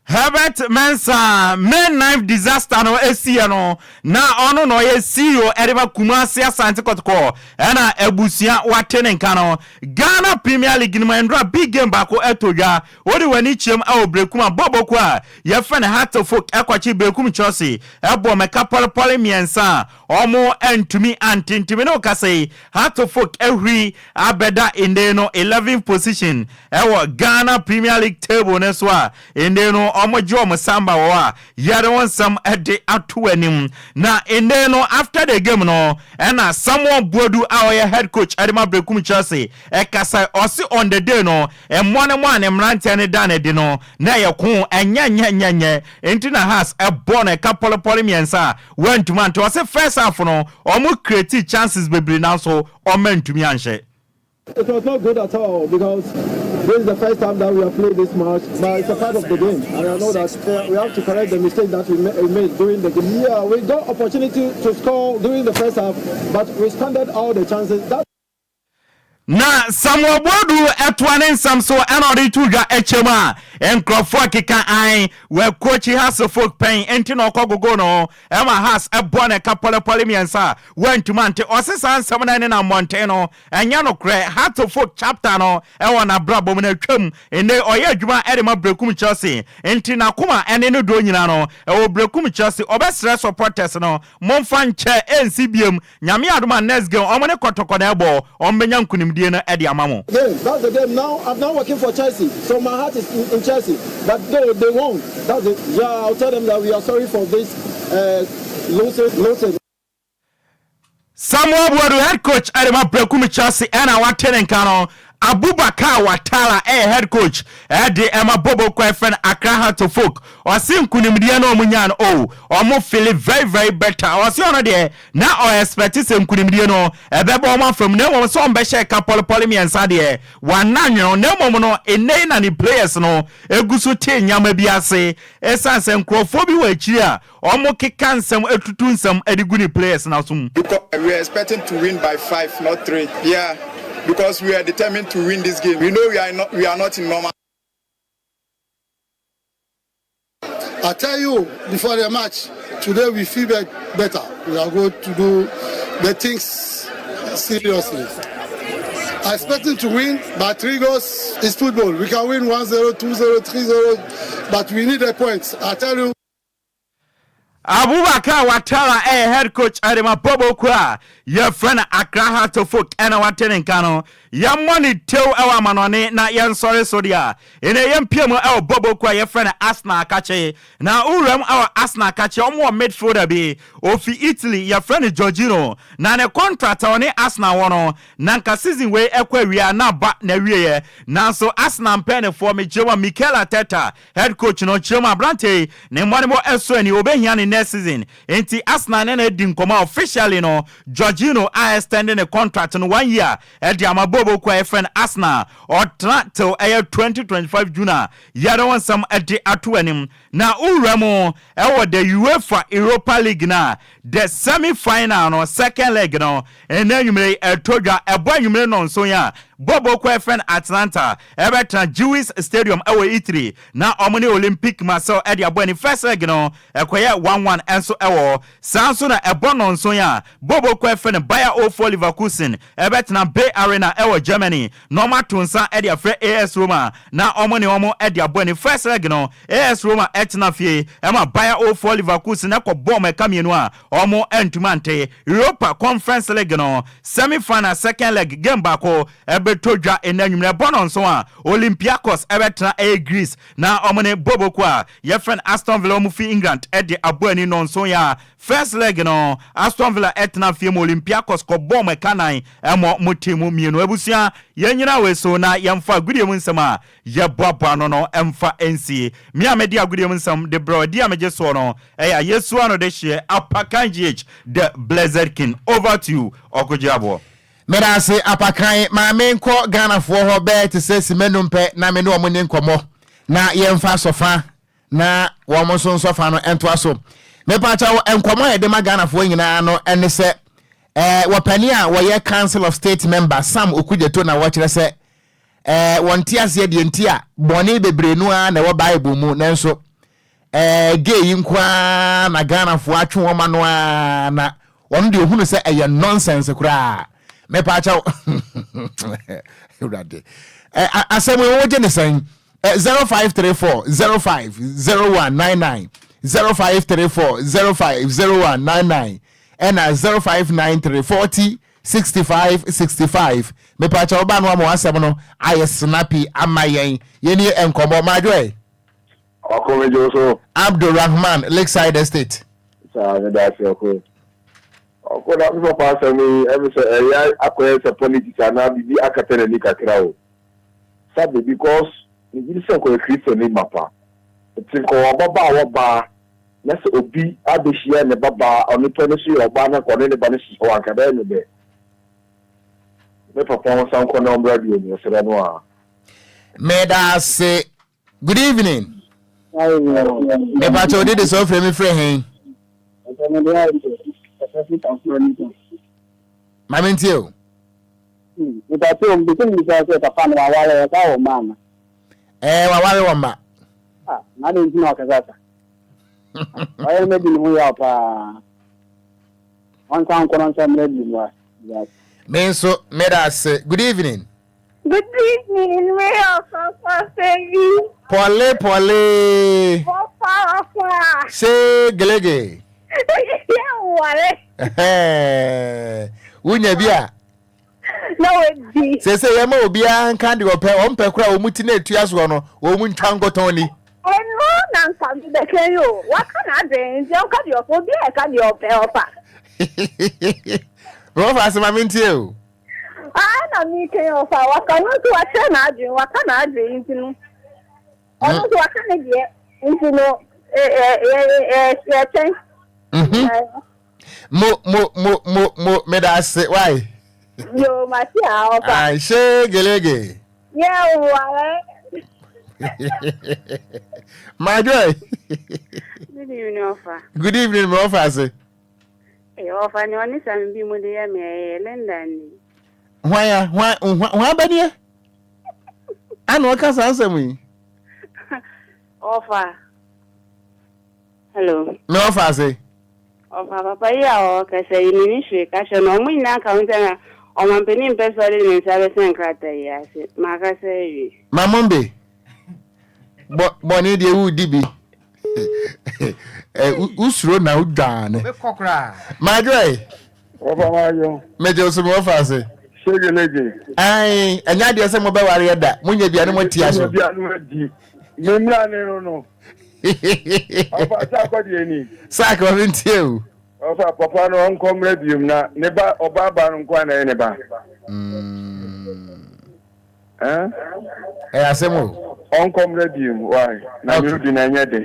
Herbert Mensah, May 9th disaster no esiiɛ no, na ɔno na ɔyɛ CEO ɛde ma Kumasi Asante Kɔtɔkɔ ɛna abusua wate ne nka no. Ghana Premier League no mu ɛndora big game baako ɛtɔ dwa. Wode w'ani kyerɛm ɛwɔ Berekum a bɔɔlbɔ kuo a yɛfrɛ no Hartlepool ɛkɔkye Berekum Chelsea ɛbɔ mɛka pɔlepɔle mmiɛnsa a ɔmo ɛntumi ante. Nti me ne wo kasa yi Hartlepool ahuri abɛda nnɛ no 11th position ɛwɔ Ghana Premier League table no so a nnɛ no wɔn gye wɔn samba wɔ hɔ a yɛde wɔn nsɛm de ato anim. Na nnɛ no after the game no ɛna Samuel Boadu a ɔyɛ head coach ɛde ma Berekum Chelsea ɛkasa ɔse on the day no mmoa no mu a ne mmeranteɛ no da no adi no na ɛyɛ ko ɛnyɛ nyɛ nyɛ nyɛ nti na Hearts ɛbɔ no ɛka pɔlepɔle mmiɛnsa a wɔantumi ante. Ɔse first half no wɔn create chances bebree nanso wɔn antumi anhyɛ. It was not good at all because this is the first time that we have played this match, but it's a part of the game. And I know that we have to correct the mistake that we made during the game. Yeah, we got opportunity to score during the first half, but we squandered all the chances. That Na Samuel Boadu ɛtoa ne nsɛm so ɛna ɔde to dwa ɛkyɛm a nkurɔfoɔ keka an wɔakɔkyi Hearts of Oak pɛn nti na ɔkɔ gogo no ɛma Hearts ɛbɔ ne ka pɔlepɔle mmiɛnsa a wɔantumi ante. Ɔse saa nsɛm no ɛne na mmɔnten no ɛnyɛ nokorɛ. Hearts of Oak chapter no ɛwɔ n'abrabɔ mu no atwam. Nnɛ ɔyɛ adwuma ɛde ma Berekum Chelsea nti n'akoma ɛne ne dɔ nyinaa no ɛwɔ Berekum Chelsea. Ɔbɛsrɛ supporters no momfa nkyɛ ɛnsi biem. Nyame adom a next game ɔmo ne Kɔtɔkɔ na ɛbɔ ɔmo bɛnya nkunimdie no ɛde ama mo. Game, that's the game now. I'm now working for Chelsea, so my heart is in, in Chelsea. But though they won, that's it. Yeah, I'll tell them that we are sorry for this losing, losing. Samuel Boadu head coach ɛde ma Berekum Chelsea ɛna wate ne nka no. Abubakar Watara ɛyɛ head coach ɛde ɛma Bobo kɔ ɛfrɛ no Accra Hearts of Oak. Ɔse nkunimdie no ɔmo nyaa no o ɔmo feel very very better. Ɔse ɔno deɛ na ɔ expect sɛ nkunimdie no ɛbɛbɔ ɔmo afam na mmom sɛ ɔmo bɛhyɛ ɛka pɔlepɔle mmiɛnsa deɛ wana nwono na mmom no ɛnɛ yi na ne players no egu so te nneɛma bi ase ɛsiane sɛ nkurɔfoɔ bi wɔ akyiri a ɔmo keka nsɛm etutu nsɛm ɛde gu ne players na so mu. Because we are expecting to win by five, not three. Yeah, because we are determined to win this game. We know we are not in normal. I tell you before the match, today we feel better. We are going to do the things seriously. I expecting to win by three goals. It's football. We can win 1-0, 2-0, 3-0, but we need the points. I tell you. Abubakar Watara ɛyɛ head coach ɛde ma bɔbɔ kuo a yɛfrɛ no Accra Hearts of Oak ɛna wate ne nka no. Yɛmmɔ ne tew ɛwɔ amanɔne na yɛnsɔre so deɛ a ɛnɛ yɛmpie mu ɛwɔ bɔbɔ kuo a yɛfrɛ no Arsenal akakye. Na wowura mu ɛwɔ Arsenal akakye wɔn wɔ midfielder bi ofi Italy yɛfrɛ no Jorginho na ne contract a ɔne Arsenal wɔ no na nka season wei ɛkɔ awie a na aba n'awieɛ nanso Arsenal mpanyinfoɔ mekyerɛ mu a Mikel Arteta Head coach no kyerɛ mu aberante yi ne mmɔdenbɔ ɛsɔ ani, obehia no next season nti Arsenal ne no adi nkɔmmɔ a officially no Jorginho a extend ne contract no one year de ama Bobo kuo a yɛfrɛ no Arsenal. Ɔtena till ɛyɛ 2025 June a yɛde wo nsɛm de ato anim. Na wowura mu ɛwɔ the UEFA Europa League no a the semi final no second leg no Ɛnnɛ anwummere yi, ɛtɔ dwa, ɛbɔ anwummere nnɔnson yi a, bɔɔlbɔ kuo a yɛfrɛ no Atlanta ɛbɛtena Gewiss Stadium ɛwɔ Italy na wɔn ne Olympique Marseille ɛde abɔ ani. First leg no, ɛkɔyɛɛ 1-1 nso ɛwɔ hɔ. Saa nso na ɛbɔ nnɔnson yi a, bɔɔlbɔ kuo a yɛfrɛ no Bayer 04 Leverkusen ɛbɛtena Bay Arena ɛwɔ Germany na wɔato nsa de afrɛ AS Roma na wɔn ne wɔn de abɔ ani. First leg no, AS Roma tena fie ma Bayer 04 Leverkusen kɔbɔɔ wɔn ɛka mmienu a wɔantumi ante. Europa Conference League no semi-final second leg game baako bɛtɔ dwa nnɛ anwummerɛ. Ɛbɔ nnɔnson a, Olympiacos bɛtena ɛyɛ Greece na wɔn ne Boboko a yɛfrɛ no Aston Villa wɔn fi England de abɔ ani nnɔnson yi a. First leg no, Aston Villa tena fie ma Olympiacos kɔbɔɔ wɔn ɛka nan ma wɔtee mu mmienu. Abusua, yɛnnyina wei so na yɛmfa agodie mu nsɛm a yɛboaboa ano no mfa nsie. Me a mede agodie mu nsɛm de brɛ wo, adi a megye soɔ no yɛ Ayesu ano dehyeɛ Apakan GH, the Blessed King. Over to you, Ɔkogye Aboɔ. Medase Apakan, ma me nkɔ Ghanafoɔ hɔ bɛyɛ te sɛ simma num pɛ na me ne wɔn nni nkɔmmɔ na yɛmfa sɔfa na wɔn nso nsɔfa no ntoa so. Mepaakyɛw, nkɔmmɔ a yɛde ma Ghanafoɔ nyinaa no ne sɛ, eh, wɔpanin a wɔyɛ Council of State member Sam Okudzeto na wɔkyerɛ sɛ eh, wɔnte aseɛ deɛ nti a bɔne bebree no ara na ɛwɔ Bible mu nanso eh, gay yi nko ara na Ghanafoɔ atwe wɔn ano ara na wɔn deɛ ohunu sɛ ɛyɛ nonsense koraa. Mepaakyɛw, Awurade, eh, asɛm yi wogye ne sɛn? 0534 05 0199 0534 05 0199 ɛna 0593 40 65 65 mepaakyɛ wo ba no ama w'asɛm no ayɛ snappy ama yɛn yɛnie nkɔmmɔ madwoɛ. Ɔko megye wo so. Abdul Rahman Lakeside Estate. Saa meda ase ɔko. Ɔko na me papa asɛm yi ɛmi sɛ ɛyɛ akɔyɛ sɛ politics anaa biribi akata n'ani kakra o. Sabe because megye di sɛ nka ɔyɛ Christian mapa. Nti nka ɔwɔ ababaawa baa na sɛ obi abɛhyia ne ba baa onipa no so yɛ ɔbaa na nka ɔne ne ba no hyehyɛ hɔ a nka ɛbɛyɛ no dɛ. Me papa ɔnsan nkɔ na ɔmmra bio mesrɛ no aa. Medaase. Good evening. Mepakyɛ wo dede sɛ wofrɛ me frɛ he? Ma me ntie o. Mepakyɛ o, mepɛ sɛ mebisa sɛ papa no waware ɔsa wɔ mma ana? Ɛɛ waware wɔ mma. Ah, na adɛn nti na ɔkasa sa? Ɔyɛ no di ne ho yaw paa. Ɔnsan nkɔ na ɔnsan mmra bio mu a. Me nso meda ase. Good evening. Good evening, me ɔfafa Sebi. Pɔle pɔle. Wɔfa wɔfa. Se gelege. Yɛ nware. Wonya bi a. Na wadi. Sese yɛ ma obiara nka deɛ ɔpɛ, wɔn pɛ koraa wɔn ti na etua soɔ no, wɔn ntwa nkotɔn ni. Ɛno na nka mebɛka yi o, waka n'adwene nti ɔnka deɛ ɔpɛ, obiara ɛka deɛ ɔpɛ ɔfa. Wɔfa asɛm a mentie o. Ah na meka yi ɔfa waka ɔno nso wakyerɛ n'adwene waka n'adwene nti no ɔno nso waka ne deɛ nti no yɛkyɛn. Mo mo mo mo mo meda ase why. Yo mate a ɔfa. Ayi shegelege. Yɛ ware. My joy. Good evening ɔfa. Good evening me ɔfa ase. Ee ɔfa nea ɔne Sam bi mu de yɛ me ɛyɛ Linda ni. Hwan a hwan hwan ba nie? Ana ɔka saa nsɛm yi? Ɔfa. Hello. Me ɔfa ase. Ɔfa papa yi a ɔkasa yi menni hwee ka kyerɛ no ɔmo nyinaa ka ho sɛ na ɔmampanin mpɛ sɛ ɔde ne nsa bɛsɛn nkrataa yi ase. Makasa awie. Mamombe. Bɔ bɔne deɛ wodi bi. Eh, wosuro na wodwane. Wobɛkɔ koraa. Madwoe. Wɔfa madwo. Megye wo so me wɔfa ase. Segelege. Ae, ɛnyɛ adeɛ sɛ mobɛware ɛda. Monyɛ bia ne moatia so. Monyɛ bia ne moadi. Me mmra ne no no. Ɔfa sɛ akɔdeɛ ni. Sack ma mentie o. Ɔfa papa no ɔnkɔ mmra biom na ne ba ɔbaa ba no nko a na ɛyɛ ne ba. Ɛyɛ asɛm o. Ɔnkɔ mmra biom why na okay. di na ɛnyɛ de.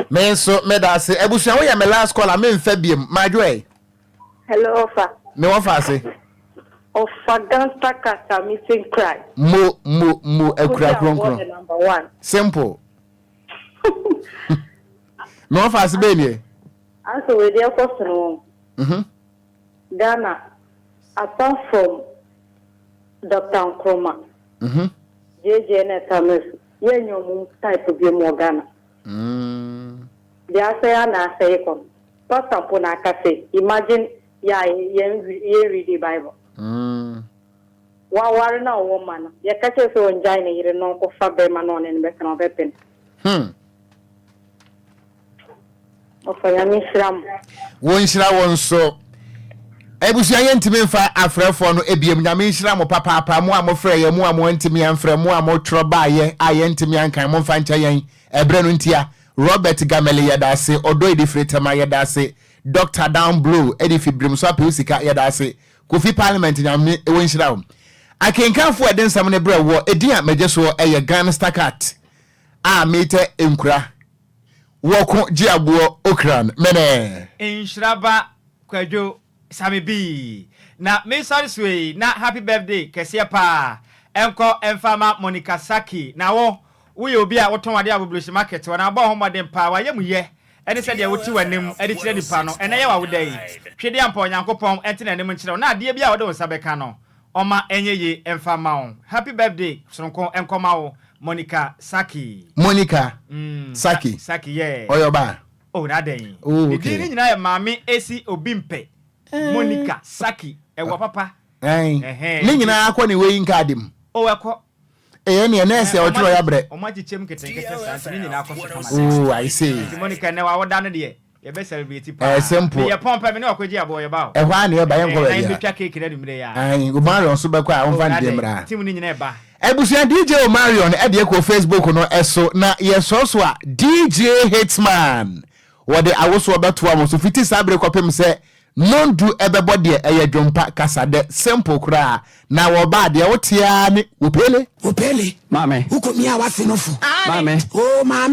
Me nso meda ase. Abusua woyɛ me last call a memfa biom. Madwo ɛ. Hello ɔfa. Me wɔfa ase. Ɔfa gangster kasa meeting cry. Mo mo mo akura kronkron. Simple. Me wɔfa ase bɛɛ nie. Anso wei deɛ ɛkɔ so no. Ghana apart from Doctor Nkrumah, JJ ne Tamils yɛnnyɛ ɔmo type biom wɔ Ghana. Deɛ asɛe ara na asɛe kɔ no. Pastor mpo na aka sei, imagine yɛ a yɛn readi bible. Waware na ɔwɔ mma no, yɛka kyerɛ sɛ ɔngyae ne yere na ɔnkɔfa bɛrima na ɔne no bɛtena ɔbɛpene. Ɔfa Nyame nhyira mo. Wo nhyira wo nso. Abusua yɛntumi mfa afrɛfoɔ no ebiem Nyame nhyira mo papaapa mo a mo frɛ yɛ mo a mo antumi amfrɛ mo a mo twerɛ baayɛ a yɛntumi ankan mo mfa nkyɛ yɛn ɛberɛ no ntia Robert Gameli yɛda ase Ɔdɔ Edifiri Tema yɛda ase Doctor Down Blow ɛde fi Birim so apɛw sika yɛda ase Kofi Parliament Nyame wɔ nhyira wo Akenkanfoɔ ɛde nsɛm no brɛ wɔ edin a megye soɔ ɛyɛ Ghana Stakat a metɛ nkura Wɔko gye aboɔ okran mene. Nhyira ba Kwadwo Same bii na me sɔre soɔ yi na happy birthday kɛseɛ paa ɛnkɔ ɛmfa ma Monica Saki na wo woyɛ obi a wotɔn adeɛ wɔ Abobloshi market hɔ na wobɔ wo ho mmɔden paa w'ayamuyɛ ɛne sɛdeɛ wote w'anim de kyerɛ nipa no ɛnɛ yɛ w'awoda yi twedeɛ ampa Onyankopɔn ɛnte n'anim nkyerɛ wo na adeɛ biara a wode wo nsa bɛka no Ɔma ɛnyɛ ye mfa mma wo. Happy birthday soronko nkɔ ma wo Monica Saki. Monica Saki. Saki yeah. Ɔyɛ ɔbaa. Oh na adɛn. Oh Ne okay. din no nyinaa yɛ Maame Esi Obimpɛ Monica Saki ɛwɔ papa. Ɛn. Ɛhɛn. Ne nyinaa kɔ ne wei nkaade mu. Oh ɛkɔ. Ɛyɛ neɛ na ɛsɛ ɔtwerɛ ya brɛ. Ɔmo akyekyɛ mu nketenkete saa nti ne nyinaa kɔ so kama. Oh I see. Nti Monica ɛnɛ w'awoda no deɛ Yɛbɛ celebrate paa. Ɛyɛ simple. Meyɛ pɔn pɛ me ne wakɔgye aboɔ yɛba o. Ɛhɔ ara na yɛba yɛnkɔ Ɛhɛn na baabiara. yɛbɛtwa cake no anwummerɛ yi ara. Ae Omarion nso bɛkɔ a Oh ɔmfa ne na deɛ dɛn mmra. team no nyinaa ɛba. Abusua DJ Omarion ɛde kɔ Facebook no so na yɛsɔɔ so a DJ Hitman wɔde awosoɔ bɛtoa mo so fiti saa bere kɔpem sɛ nondu ɛbɛbɔ deɛ ɛyɛ dwompa kasadɛ simple koraa na wɔba a deɛ wote ara ne wopele. Wopele. Maame. Wokɔ mia w'ase no fo. Maame. Oh maame.